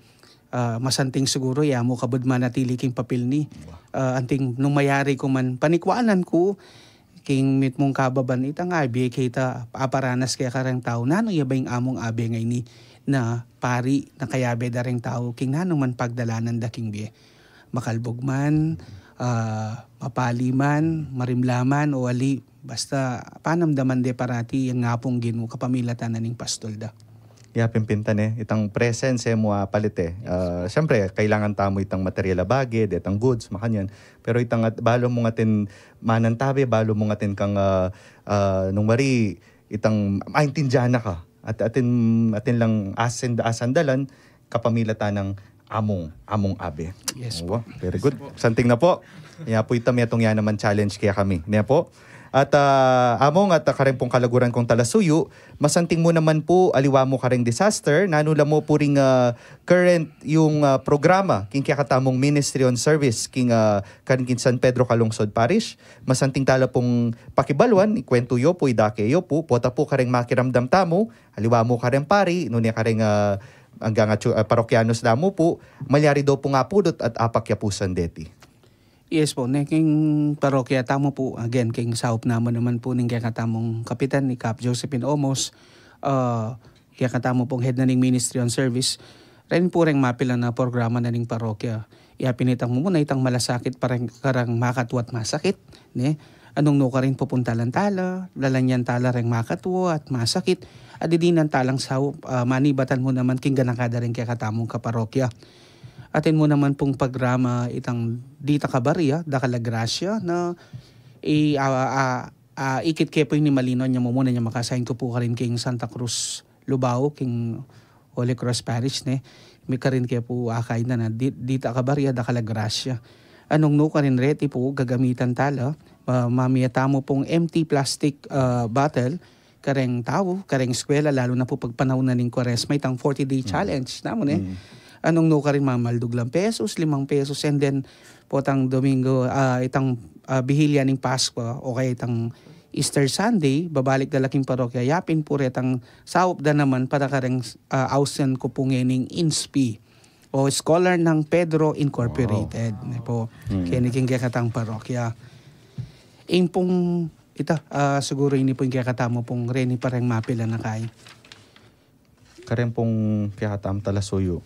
ah, masanting siguru, ya mu kabud manatili king papel ni. Ah, anting nung mayari ku man, panikwanan ku, king mitmung kababan, itang Abe keta aparanas kaya kareng tau, nanu ya ba ing Among Abe ngeni na pari na kayabe da reng tau, king nanu man pagdalanan da king bie. Makalbug man, ah, mapali man, marimla man, o ali, basta panamdaman de parati ing Apung Ginu kapamilatan na ning pastol da. Ya, pin pin ta ne, itang presence e mu apalit e. Ah, siyempre, kailangan tamu itang material a bage, detang goods, makanyan. Pero itang at-, balu mung atin manantabe, balu mung atin kang, ah, ah, nung mari, itang maintindihan na ka. At atin, atin lang asin-, asandalan, kapamilatan nang Among, Among Abe. Yes po. Wa, very good. Santing na po. Ya po ita, metung ya naman challenge kekami. Ne po? At, ah, Among, at, ah, kareng pung kalaguran kung talasuyu, masanting mu naman po, aliwa mu kareng disaster, nanu la mu pu ring, ah, current yung, ah, programa, king kekatamung Ministry on Service, king, ah, karin king San Pedro Calungsod Parish, masanting tala pung pakibaluan, ikwentu yu pu, idake yu pu, pota pu kareng makiramdam tamu, aliwa mu kareng pari, nune kareng, ah, anggang atyu, ah, parokyanos da mu pu, malyari do pung apudut at apakyapusan deti. Yes po, ne, king parokya tamu pu, again, king saup namu naman pu ning kekatamung kapitan, i Kap Josephine Omos, ah, kekatamu pung head na ning Ministry on Service, ren pu reng mapilan a programa na ning parokya. Ya pin itang mumuna itang malasakit pa reng kareng makatwa at masakit, ne? Anung nukarin pupuntalan tala, lalanyan tala reng makatwa at masakit, at didinan talang saup, ah, manibatan mu naman king ganaka da reng kekatamung kaparokya. Atin mu naman pung programa itang Dita Kabaria, Dakal a Grasya, na i, ah, ah, ah, ikit ke pu ini malino nya mumuna nya makasain ku pu karin king Santa Cruz, Lubao, king Holy Cross Parish, ne? Mi karin ke pu akay na na, di, Dita Kabaria, Dakal a Grasya. Anung nukarin reti pu, gagamitan tala, ah, mamie tamu pung empty plastic, ah, bottle, kareng tau, kareng eskwela, lalu na pu pagpanahun na ning Kuaresma, itang forty-day challenge namu, ne? Anung nukarin mamaldug lang pesos, limang pesos, and then, potang Domingo, ah, itang, ah, bihilya ning Pasko, o kaya itang Easter Sunday, babalik da la king parokya, yapin pu retang saup da naman para kareng, ah, ausan ku pu ngening INSPI. o scholar ng Pedro Incorporated, ne po. Keni king kekatang parokya. Ing pung ita, ah, siguro ini pu ing kekatamu pung reni pa reng mapilan a kai. Karen pung kekatamu talasuyu.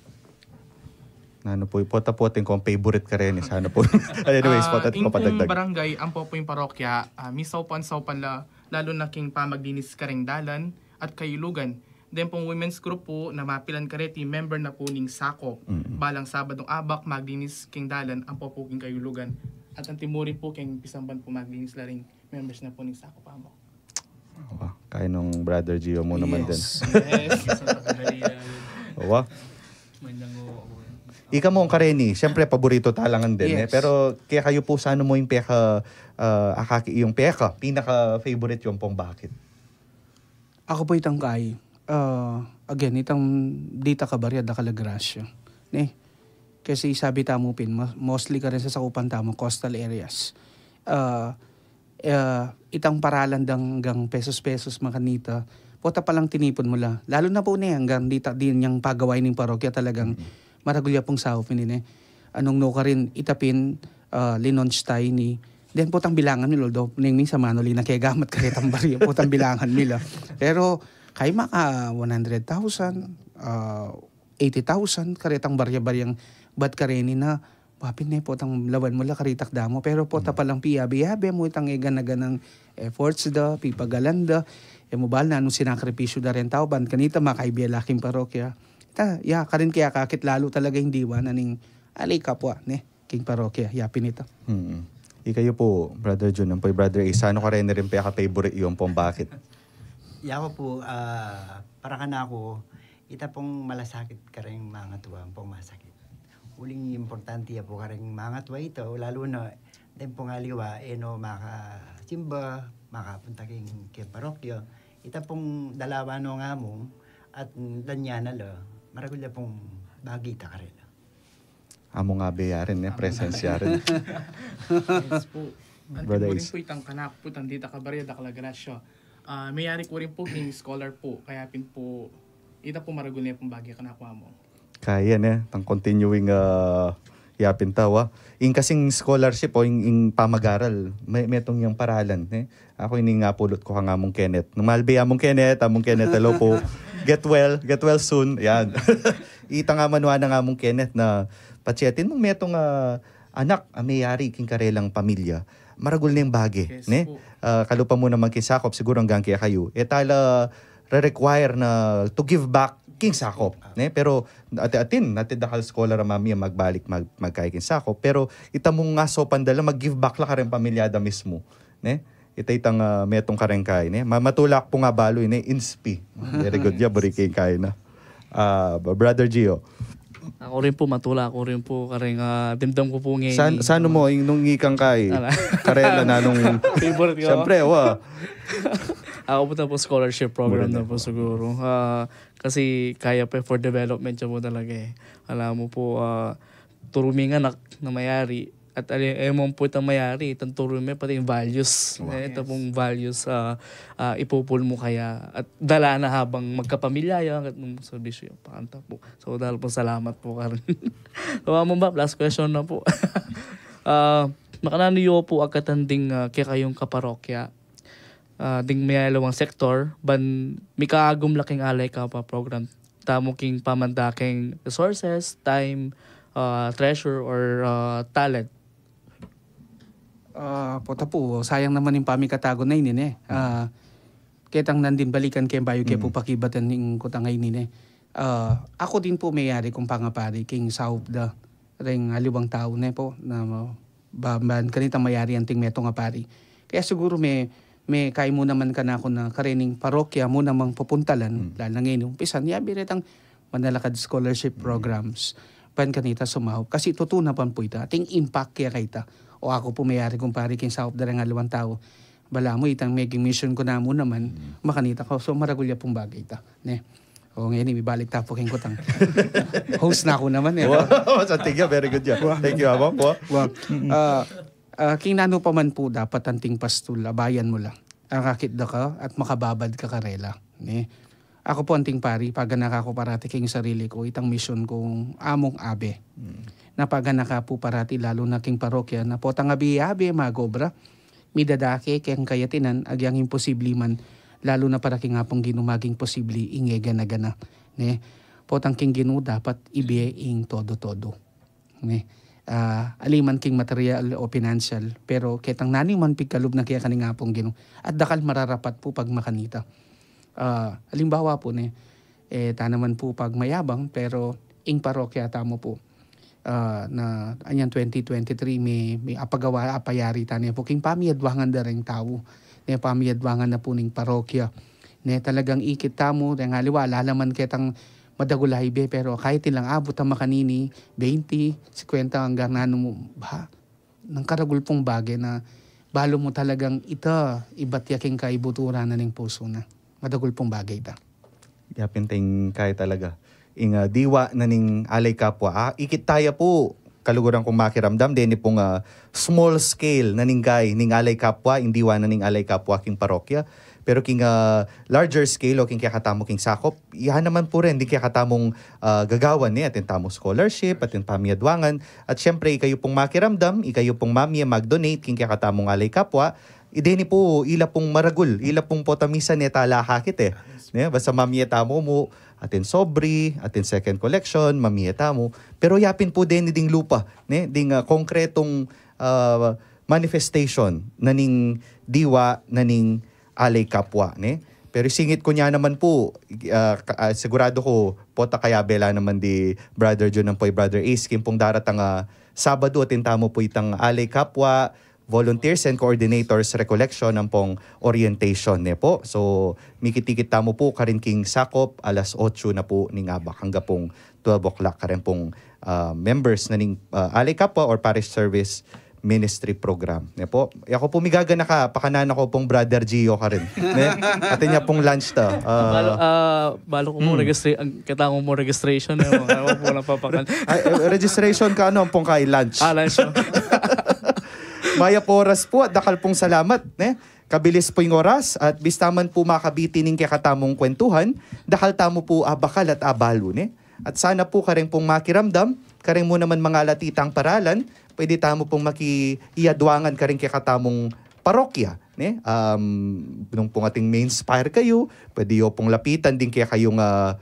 Nanu pu, pota pu atin kung favorite kareni, sana pu. Anyways, pota ing pung papadagdag. Barangay, ampo pu ing parokya, ah, misaupan-saupan la, lalu na king pamaglinis kareng dalan at kayulugan. Then pung women's group pu na mapilan kareti, member na pu ning sako. Balang Sabadung abak, maglinis king dalan, ampo pu king kayulugan. At anti mu rin pu king pisamban pu maglinis la ring members na pu ning sako, pamu. Wa, kaya nung Brother Gio mu naman din. Yes. Wa. Ika mu, kareni, siyempre, paborito talangan din, eh. Pero kaya kayu pu, saan mu ing peka, ah, akaki, yung peka, pinaka-favorite yung pong bakit? Aku pu itang kai, ah, again, itang dita kabarya dakal a grasya, ne? Kasi sabi tamu pin, mo-, mostly karen sasakupan tamu, coastal areas. Ah, ah, itang paralan dang, dang pesos-pesos makanita, pota palang tinipun mu la. Lalu na pu ne, anggang dita, dinan yang pagawai ning parokya talagang maragul ya pung saup ini, ne. Anung nukarin, ita pin, ah, linunch tayu ini. Then potang bilangan mi la, although neng minsan manuli na kegamat karetang barya, potang bilangan mi la. Pero kai maka one hundred thousand, ah, eighty thousand, karetang barya-baryang bat kareni na, wa pin ne, potang lawan mu la karitak damu. Pero pota palang piyabe-yabe mu itang e gana-ganang efforts da, pipagalan da, e mu bal nanung sinakripisyu da reng tau, ban kanita makaibie la king parokya. Ta, ya, karin kaya akakit lalu talaga ing diwa na ning ali kapwa, ne, king parokya, ya pin ita. Hmm. Ikayu pu, Brother Jun, ampo i Brother Ace, saan kareni rin peka-favorite yung pong bakit? Yaku pu, ah, para kanaku, ita pung malasakit kareng mangatua, pung masakit. Uling importante ya pu kareng mangatua ita, lalu na, den pung aliwa, e no makasimba, makapunta king, king parokya. Ita pung dalawa no ngamu, at danya na la, maragul ya pung bagi ita karela. Amu nga be ya rin, eh, presensya rin. Yes pu. Anti mu rin pu itang kanaku pu, itang dita kabarya dakal a grasya. Ah, meyari ku rin pu king scholar pu, kaya pin pu, ita pu maragul ne pung bage kanaku, amu. Kaya ne, itang continuing, ah, yapin tau, ah. Ing kasing scholarship o ing, ing pamagaral, me-, metung yang paralan, eh. Aku ini ing apulot ku kang Among Kenneth. Nung malbe Among Kenneth, Among Kenneth, hello po. Get well, get well soon. Yan. Ita nga manuan nang Among Kenneth na patse atin mung metung, ah, anak a meyari king karelang pamilya. Maragul neng bage, ne? Ah, kalupa mu naman king sakop, siguro anggang kekayu. E tala re-require na to give back king sakop, ne? Pero ati-, atin, atin dakal scholar a mamie magbalik, mag-, magkai king sakop. Pero ita mung nga saupan da la, mag-give back la kareng pamilya da mismu, ne? Ita itang, ah, metung kareng kai, ne? Ma-, matulak pu nga balu, ne? Inspi. Very good ya, buri king kai na. Ah, Brother Gio. Aku rin pu, matulak aku rin pu kareng, ah, dimdam ku pu ngeni. San, saan mu, ing nung ikang kai? Karela na nung favorite ku. Siyempre, wa. Aku pu, tapos scholarship program na pu siguro. Ah, kasi kaya pa for development ya pu talaga, eh. Alam mu pu, ah, turu ming anak na mayari. At ali, e mu pu itang mayari, itang turu me, pati ing values. Ita pung values, ah, ah, ipupul mu kaya. At dala na habang magkapamilya ya, hanggat nung serbisyu ya, pakanta pu. So, dahil pu, salamat pu karin. So, amu ba, last question na pu. Ah, makananu yu pu agkatan ding, ah, kekayung kaparokya, ah, ding mayaliwang sektor, ban mikaagum la king Alay Kapwa program tamu king pamanda king resources, time, ah, treasure, or, ah, talent? Ah, pota pu, sayang naman ing pamikatagun a ini, ne. Ah, ketang nandin balikan ke bayu ke pu pakibatan ing kutang a ini, ne. Ah, aku din pu meyari kung pangapari king saup da reng aliwang tau, ne pu, na ba-, ban kanitang mayari anting metung a pari. Kaya siguro me-, mekay mu naman kanaku na karening parokya mu namang pupuntalan, lalo na ngeni, umpisan, yabi retang manalakad scholarship programs, ban kanita sumaup. Kasi tutu naman pu ita, ating impact ya kayta. O aku pu meyari kung pari king saup da reng aliwang tau. Balamu itang meging mission ku namu naman, makanita ku. So, maragul ya pung bagay ita, ne? O, ngeni, mibalik ta pu king kutang. Host na ku naman, eh. Wow, sa tigya, very good ya. Thank you, Among. Wow. Wa, ah, ah, king nanu pa man pu dapat anting pastul, abayan mu la. Akakit da ka at makababad ka karela, ne? Aku pu anting pari, paganaka ku parati king sarili ku itang misyun kung among abe. Na paganaka pu parati lalu na king parokya na potang abe-abe magobra, midadake keng kayatinan agyang imposibli man, lalu na para king Apung Ginu maging posibli ing e gana-gana, ne? Potang king Ginu dapat ibie ing todo-todo, ne? Ah, aliman king material o pinansyal, pero ketang nanu man pigkalub na kaya kaning Apung Ginu, at dakal mararapat pu pagmakanita. Ah, alimbawa pu, ne, e ta naman pu pagmayabang, pero ing parokya tamu pu, ah, na anyan twenty twenty-three mi, mi apagawa, apayari ta ne pu king pamiadwangan da reng tau, ne, pamiadwangan na pu ning parokya, ne, talagang ikit tamu reng aliwa, ala naman ketang madagul a ibe, pero kahit ilang abut a makanini, twenty, singkwenta, anggang nanu mu ba, nang karagul pung bage na balu mu talagang ita ibat ya king kaibuturan na ning pusu na. Madagul pung bage ita. Yapin ting kaya talaga. Ing, ah, diwa na ning Alay Kapwa. Ah, ikit taya pu, kaluguran kung makiramdam, deni pung, ah, small scale na ning gay, ning Alay Kapwa, ing diwa na ning Alay Kapwa king parokya. Pero king, ah, larger scale o king kekatamu king sakop, iya naman pu rin, ding kekatamung, ah, gagawan, ne, atin tamung scholarship, atin pamiadwangan, at siyempre, ikayu pung makiramdam, ikayu pung mamie mag-donate, king kekatamung Alay Kapwa, i deni pu, ila pung maragul, ila pung potang misan e ta la akakit e. Ne, basta mamie tamu mu, atin sobre, atin second collection, mamie tamu. Pero yapin pu deni ding lupa, ne, ding, ah, konkretong, ah, manifestation na ning diwa, na ning Alay Kapwa, ne? Pero isingit ku nya naman pu, ah, ka-, ah, sigurado ku, pota kayabe la naman di Brother Jun ampo i Brother Ace, king pung daratang, ah, Sabado, atin tamu pu itang Alay Kapwa, Volunteers and Coordinators Recollection ampong orientation, ne pu. So, mikit-ikit tamu pu karin king sakop, alas otso na pu ning abak angga pung twelve o'clock, karin pung, ah, members na ning, ah, Alay Kapwa or Parish Service Ministry Program, ne pu. Aku pu migaganaka, pakanan ku pung Brother Gio karin, ne? Atin ya pung lunch ta. Ah, Balu, ah, balu ku mu registra-, ang kita ku mu registration, e, mga aku pu napapakan. Ay, e, registration ka, ano, ampong kay lunch. Ah, lunch, o. Mayap a oras pu at dakal pung salamat, ne? Kabilis pu ing oras at bista man pu makabiti ning kekatamung kwentuhan, dakal tamu pu abakal at abalu, ne? At sana pu kareng pung makiramdam, kareng mu naman mangalati tang paralan, pwede tamu pung makiadwangan kareng kekatamung parokya, ne? Um, nung pung atin ma-inspire kayu, pwede yu pung lapitan ding kekayung, ah,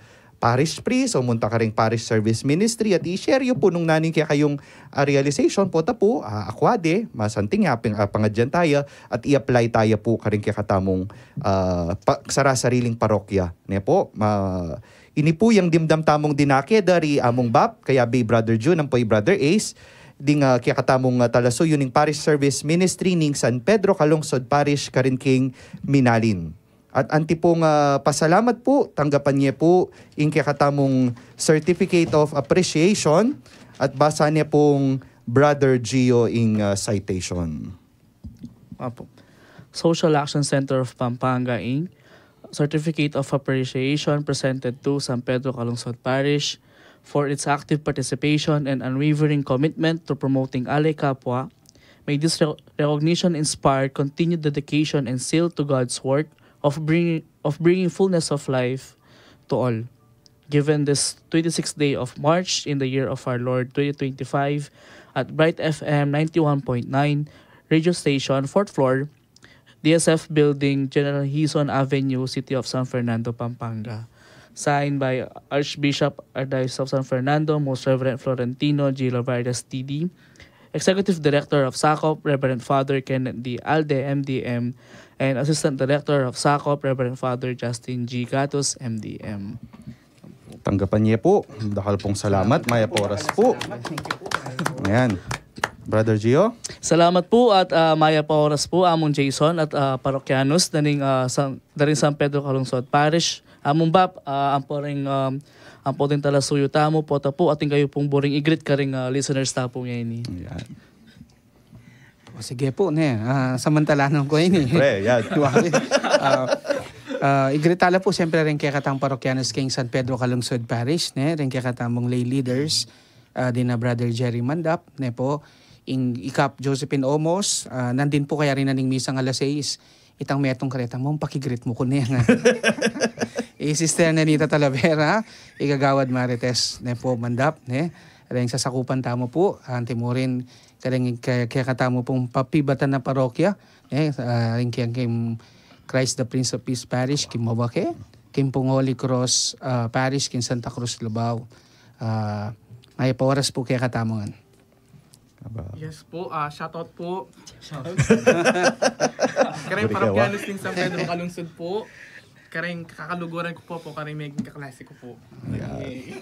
parish priest o munta kareng parish service ministry at i-share yu pu nung nanu ing kekayung, ah, realization, pota pu, ah, akwade, masanting ya, pang-, ah, pangadyan taya at i-apply taya pu kareng kekatamung, ah, pa-, sarasariling parokya, ne pu. Ma-, ini pu yang dimdam tamung dinake dari amung bap, kayabe i Brother Jun ampo i Brother Ace, ding, ah, kekatamung, ah, talasuyu ning Parish Service Ministry ning San Pedro Calungsod Parish karin king Minalin. At anti pung, ah, pasalamat pu, tanggapan ye pu ing kekatamung Certificate of Appreciation at basa ne pung Brother Gio ing, ah, citation. Apo. Social Action Center of Pampanga, Inc. Certificate of Appreciation presented to San Pedro Calungsod Parish for its active participation and unwavering commitment to promoting Alay Kapwa. May this re-, recognition inspire continued dedication and zeal to God's work of bringing, of bringing fullness of life to all. Given this twenty-sixth day of March in the year of our Lord twenty twenty-five at Bright F M ninety-one point nine radio station, fourth floor, D S F Building, General Hizon Avenue, City of San Fernando, Pampanga. Signed by Archbishop Archdiocese of San Fernando, Most Reverend Florentino G. Lovares, T D, Executive Director of SACOP, Reverend Father Kenneth D. Alde, M D M, and Assistant Director of SACOP, Reverend Father Justin G. Gatos, M D M. Tanggapan ye pu. Dakal pung salamat. Mayap a oras pu. Ayan. Brother Gio? Salamat pu at, ah, mayap a oras pu, Among Jason at, ah, parokyanos da ning, ah, San, da ring San Pedro Calungsod Parish. Among Bap, ah, ampo ring, um, ampo ring talasuyu tamu, pota pu, atin kayu pung buring i-greet karing, ah, listeners ta pu ngeni. Ayan. O, sige pu, ne. Ah, samantalanan ku ini. Siyempre, yan. Duwali. Ah, ah, i-greet tala pu, siyempre, ring kekatang parokyanos king San Pedro Calungsod Parish, ne, ring kekatamung lay leaders, ah, dina Brother Jerry Mandap, ne pu, ing i Kap Josephine Omos, ah, nandin pu kaya rin na ning misang alas sais, itang metung kareta mu, paki-greet mu ku ne, nga. i Sister Nenita Talavera, i Kagawad Marites, ne pu, Mandap, ne? Reng sasakupan tamu pu, anti mu rin, kareng ke-, kekatamu pung papibatan a parokya, ne? Ah, reng keng, keng Christ the Prince of Peace Parish, king Mabake, keng pung Holy Cross, ah, Parish, king Santa Cruz, Lubao. Ah, mayap a oras pu kekatamu ngan. Aba. Yes po, ah, shoutout po. Kareng Buri ka, wa? Parokyanos ning San Pedro Calungsod po. Kareng kakaluguran ku po po, kareng meging kaklase ku po. Yeah.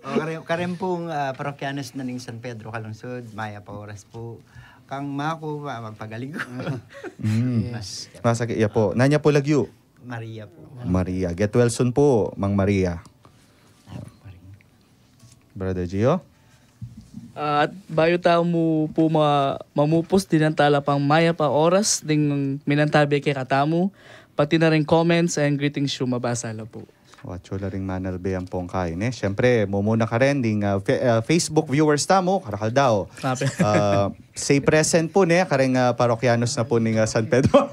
O, kareng, kareng pung, ah, parokyanos na ning San Pedro Calungsod, mayap a oras po. Kang maku, ma-, magpagaling ku. Mm. Yes. Masakit, ya po. Nanu ya po lagyu? Maria po. Maria. Get well soon po, Mang Maria. Brother Gio? At bayu tamu pu ma-, mamupus, dinan tala pang mayap a oras ding minantabe kekatamu, pati na ring comments and greetings yu, mabasa la pu. Wa, atyu la ring manalbe ampong kain, e. Siyempre, mumuna karen ding, ah, fe-, ah, Facebook viewers tamu, karakal dau. Ape. Ah, say present pu, ne, kareng, ah, parokyanos na pu ning, ah, San Pedro.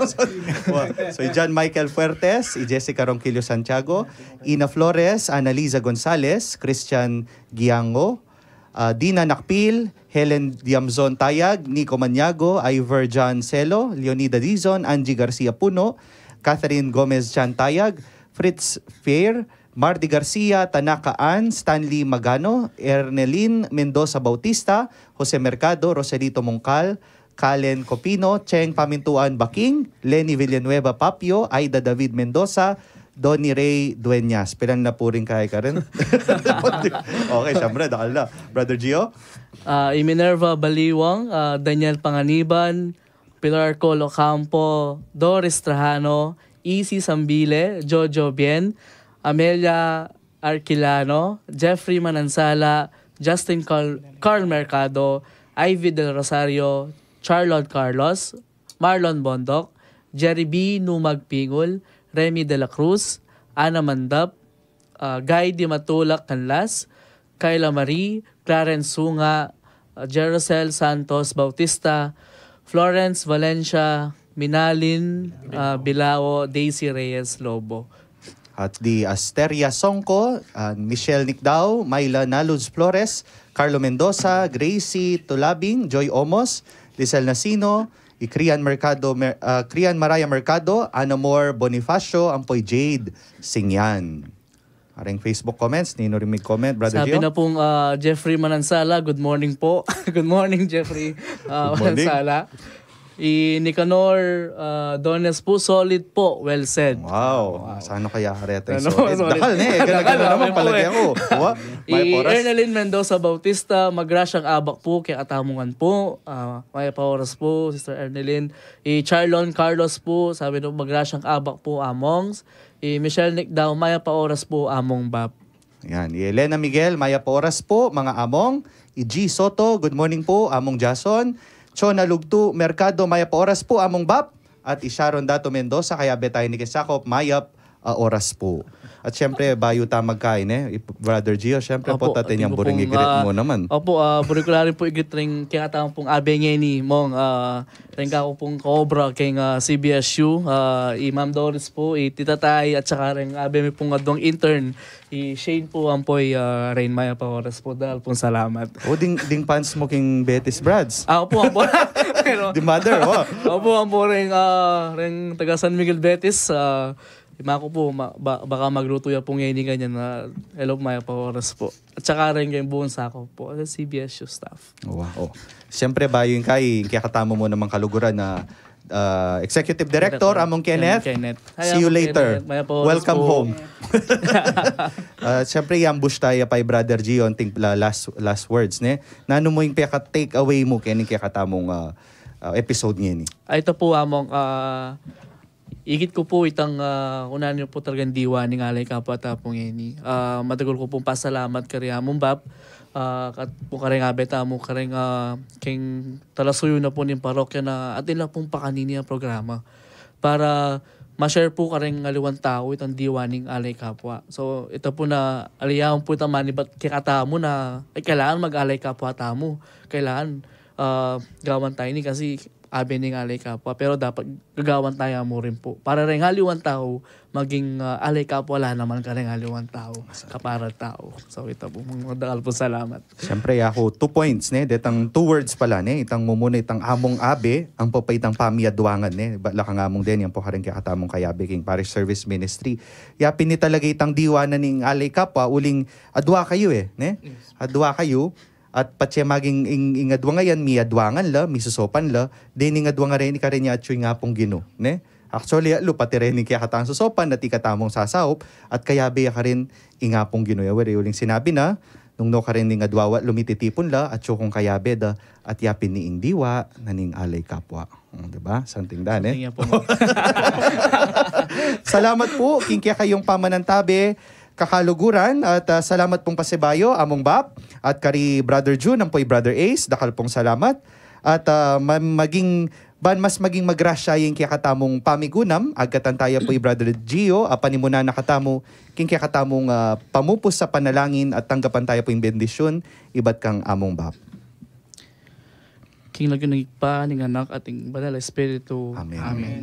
Wa, so, i John Michael Fuertes, i Jessica Ronquillo Santiago, Ina Flores, Annalisa Gonzalez, Christian Giango, ah, Dina Nakpil, Helen Diamzon Tayag, Nico Maniago, Ivor John Celo, Leonida Dizon, Angie Garcia Puno, Catherine Gomez Chan Tayag, Fritz Fair, Mardy Garcia, Tanaka Ann, Stanley Magano, Ernelin Mendoza Bautista, Jose Mercado, Roselito Mungkal, Kalen Copino, Cheng Pamintuan Baking, Leni Villanueva Papio, Aida David Mendoza, Donny Ray Dueñas. Pilan na pu rin kaya karin? Okay, siyempre, dakal na. Brother Gio? Ah, i Minerva Baliwang, ah, Daniel Panganiban, Pilar Colo Campo, Doris Trajano, Isi Sambile, Jojo Bien, Amelia Arquilano, Jeffrey Manansala, Justin Carl, Carl Mercado, Ivy Del Rosario, Charlotte Carlos, Marlon Bondoc, Jerry B. Numag Pingul, Remy de la Cruz, Ana Mandap, ah, Guy Di Matulak Canlas, Kayla Marie, Clarence Sunga, ah, Jerusel Santos Bautista, Florence Valencia, Minalin, ah, Bilao, Daisy Reyes Lobo. At di Asteria Songko, ah, Michelle Nicdao, Myla Naluz Flores, Carlo Mendoza, Gracie Tulabing, Joy Omos, Lisel Nasino, i Krian Mercado, Mer-, ah, Krian Maraya Mercado, Anamor Bonifacio, ampo i Jade Singyan. Areng Facebook comments, ninu rin mig comment, Brother Sabi Gio? Na pung, ah, Jeffrey Manansala, good morning po. Good morning, Jeffrey, ah, Good morning. Manansala. I Nicanor, ah, Dones po, solid po, well said. Wow. Wow. Sana kaya kareta yung Ano, solid. Solid. Dakal na eh. Dakal, ganda na naman, amin po palagi eh. Ako. Wa? May I oras. Ernelyn Mendoza Bautista, magrasyang abak po, kekatamu ngan po. Ah, mayap a oras po, Sister Ernelyn. I Charlon Carlos po, sabi nung magrasyang abak po, Amongs. I Michelle Nick daw, mayap a oras po, Among Bap. Yan. I Elena Miguel, mayap a oras po, mga among. I G Soto, good morning po, Among Jason. Chona Lugtu Mercado, mayap a oras po, Among Bap. At i Sharon Dato Mendoza, kaya betay ni Kesakop, mayap a oras po. At syempre, bayu ta magkain eh, i Brother Gio, syempre po, Opo, tatay niyang ating buring pong, igrit ah, mo naman. Opo, ah, buri ko la rin po igrit ring kaya tamang pong abe ngeni, Mong, ah, ring kako pong kaobra keng, ah, C B S U, ah, i Ma'am Doris po, i Tita Tay, at saka ring abe mi pong adwang intern, i Shane po, ampo i, ah, Rain, mayap a oras po, dakal pong salamat. O, ding, ding fans mo king Betis Brads? Ah, opo, opo. Pero, Di mother, wa? Opo, ampo ring, ah, ring taga San Miguel Betis, ah, Ima ko po, ma-, ba-, baka magluto ya po ngeni kanyan na, hello, mayap a oras po. At saka rin kayong buong sakop po, sa C B S U staff. Wow. Siyempre, bayu ing kay, kaya katamu mo namang kaluguran na, ah, Executive Director, Director Among Kenneth. Kenneth. Hi, See you Among later. Kenneth. Mayap a oras Welcome po. Home. Ah, siyempre, i-ambush tayo pa i Brother Gio, anting la-, last, last words, ne? Nanu mo ing peka-take away mo, kaya ning kaya katamong, ah, ah, episode ngeni? Ay, ito po, Among, ah, Igit ku pu itang, ah, kunanu pu talagang diwa ning Alay Kapwa ta pu ngeni. Ah, madagul ku pung pasalamat kari Among Bap, ah, kat pu kareng abe tamu kareng, ah, keng talasuyu na pu ning parokya na atin la pung pakanini a programa para ma-share pu kareng aliwang tau itang diwa ning Alay Kapwa. So, ita pu na aliyawan pu ita manibat kekatamu na, ay, kailangan mag-alay kapwa tamu. Kailangan, ah, gawan tamu ini kasi abe ning Alay Kapwa, pero dapat gagawan taya mu rin pu. Para reng aliwang tau, maging, ah, alay kapwa la naman kareng aliwang tau, kapara tau. So, ita pu, dakal pung salamat. Siyempre, aku, two points, ne? Detang two words pala, ne? Itang mumuna, itang among abe, ampo pa itang pamiadwangan, ne? Ba, lakang among den, yan pu kareng kekatamung kayabe king Parish Service Ministry. Ya pin ni talaga itang diwa na ning Alay Kapwa, uling adwa kayu, e, ne? Adwa kayu, at patse maging ing, ing adwang a yan, miadwangan la, misosopan la, den ing adwang a reni kareng ya atyu ing Apung Ginu, ne? Actually, atlu, pati reni ing kekatamung sosopan, at ikatamung sasaup, at kayabe ya karin ing Apung Ginu. Ya wari, uling sinabi na, nung nu karin ing adwa wa, lu mititipun la, atyu kung kayabe da, at ya pin ni ing diwa na ning Alay Kapwa. Hmm, di ba? Something done, e? Something ya pu. Salamat pu king kekayung pamanantabe, kakaluguran, at, ah, salamat pung pasibayu, Among Bap, at kari Brother Jun, ampo i Brother Ace, dakal pung salamat. At, ah, ma-, maging, ban mas maging magrasya ing kekatamung pamigunam, agkatan taya pu i Brother Gio, a panimunan na katamu, king kekatamung, ah, pamupus a panalangin, at tanggapan taya pu ing bendisyun, ibat kang Among Bap. King lagyu ning Ibpa, ning Anak, at ning Banal a Espiritu. Amen. Amen.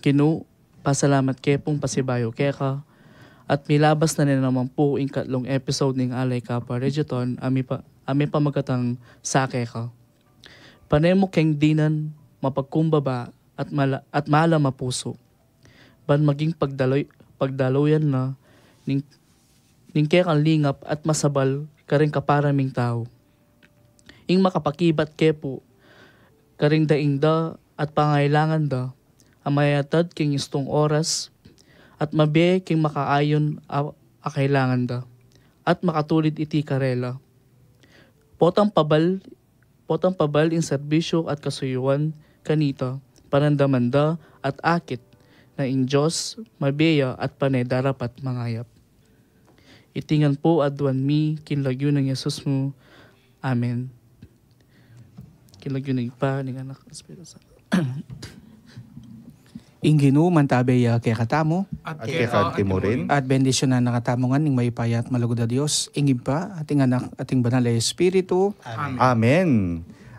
Ginu, pasalamat ke pung pasibayu keka, at milabas na ne naman pu ing katlung episode ning Alay Kapwa Radiothon, a mipa-, a mipamagatang Sa Keka. Pane mu keng dinan mapagkumbaba at mala-, at malam a pusu. Ban maging pagdaloy-, pagdaluyan na ning, ning kekang lingap at masabal kareng kapara ming tau. Ing makapakibat ke pu kareng daing da at pangailangan da, a mayatad king istung oras, at mabie king makaayun a, a kailangan da, at makatulid iti karela. Potang pabal, potang pabal ing serbisyu at kasuyuan kanita, parandaman da at akit na ing Dios mabie ya at pane darapat mangayap. Iti ngan pu aduan mi king lagyu nang Jesus mu. Amen. King lagyu ning Ibpa, ning Anak, Espiritu Santo. Ing Ginu mantabe ya kekatamu. At keka mu rin. At bendisyunan na katamu ngan ning mayupaya at malugud a Dios, ing Ibpa, at ing Anak, at ing Banal a Espiritu. Amen. Amen.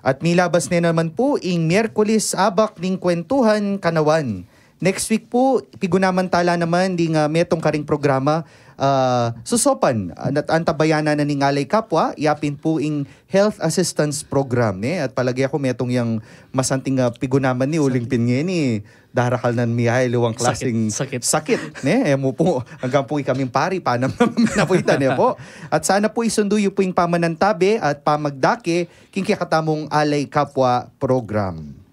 At milabas ne naman pu ing Miyerkules Abak ning Kwentuhan Kanawan. Next week pu, pigunaman tala naman ding, ah, metung karing programa, ah, susopan, ah, at antabayanan na ning Alay Kapwa, ya pin pu ing Health Assistance Program, ne? At palage ku metung yang masanting, ah, pigunaman ni uling pin ngeni, darakal nan miyaliwang klaseng sakit, sakit, ne? E mu pu, anggang pu ikaming pari, panam na pu ita, ne pu? At sana pu isundu yu pu ing pamanantabe at pamagdake king kekatamung Alay Kapwa Program.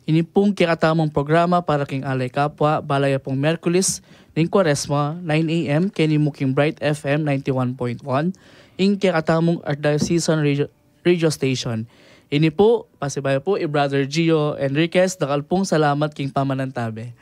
Ini pung kekatamung programa para king Alay Kapwa, balayan pung Miyerkules ning Kuaresma, nine A M, keni mu king Bright F M ninety-one point one, ing kekatamung Archdiocese Radio, Radio Station. Ini pu, pasibayu pu, i Brother Gio Enriquez, dakal pung salamat king pamanantabe.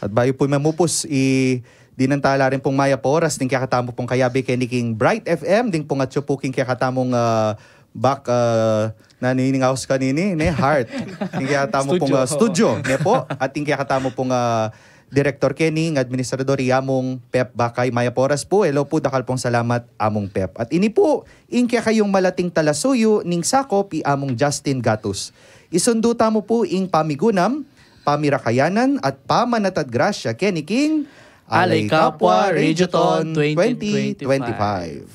At bayu pu mamupus, i, dinan tala rin pung mayap a oras ning kekatamu pung kayabe keni king Bright F M, ding pung atyu pu king kekatamung, ah, back, ah, nanu ning aus kanini, ne, heart. King kekatamu pung, ah, studio, ne pu, at king kekatamu pung, ah, direktor keni, ing administrador, i Among Pep Bakay. Mayap a oras pu, hello pu, dakal pung salamat, Among Pep. At ini pu ing kekayung malating talasuyu ning sakop, i Among Justin Gatus. Isundu tamu pu ing pamigunam, pamirakayanan, at pamanatad grasya keni king Alay Kapwa Radiothon twenty twenty-five.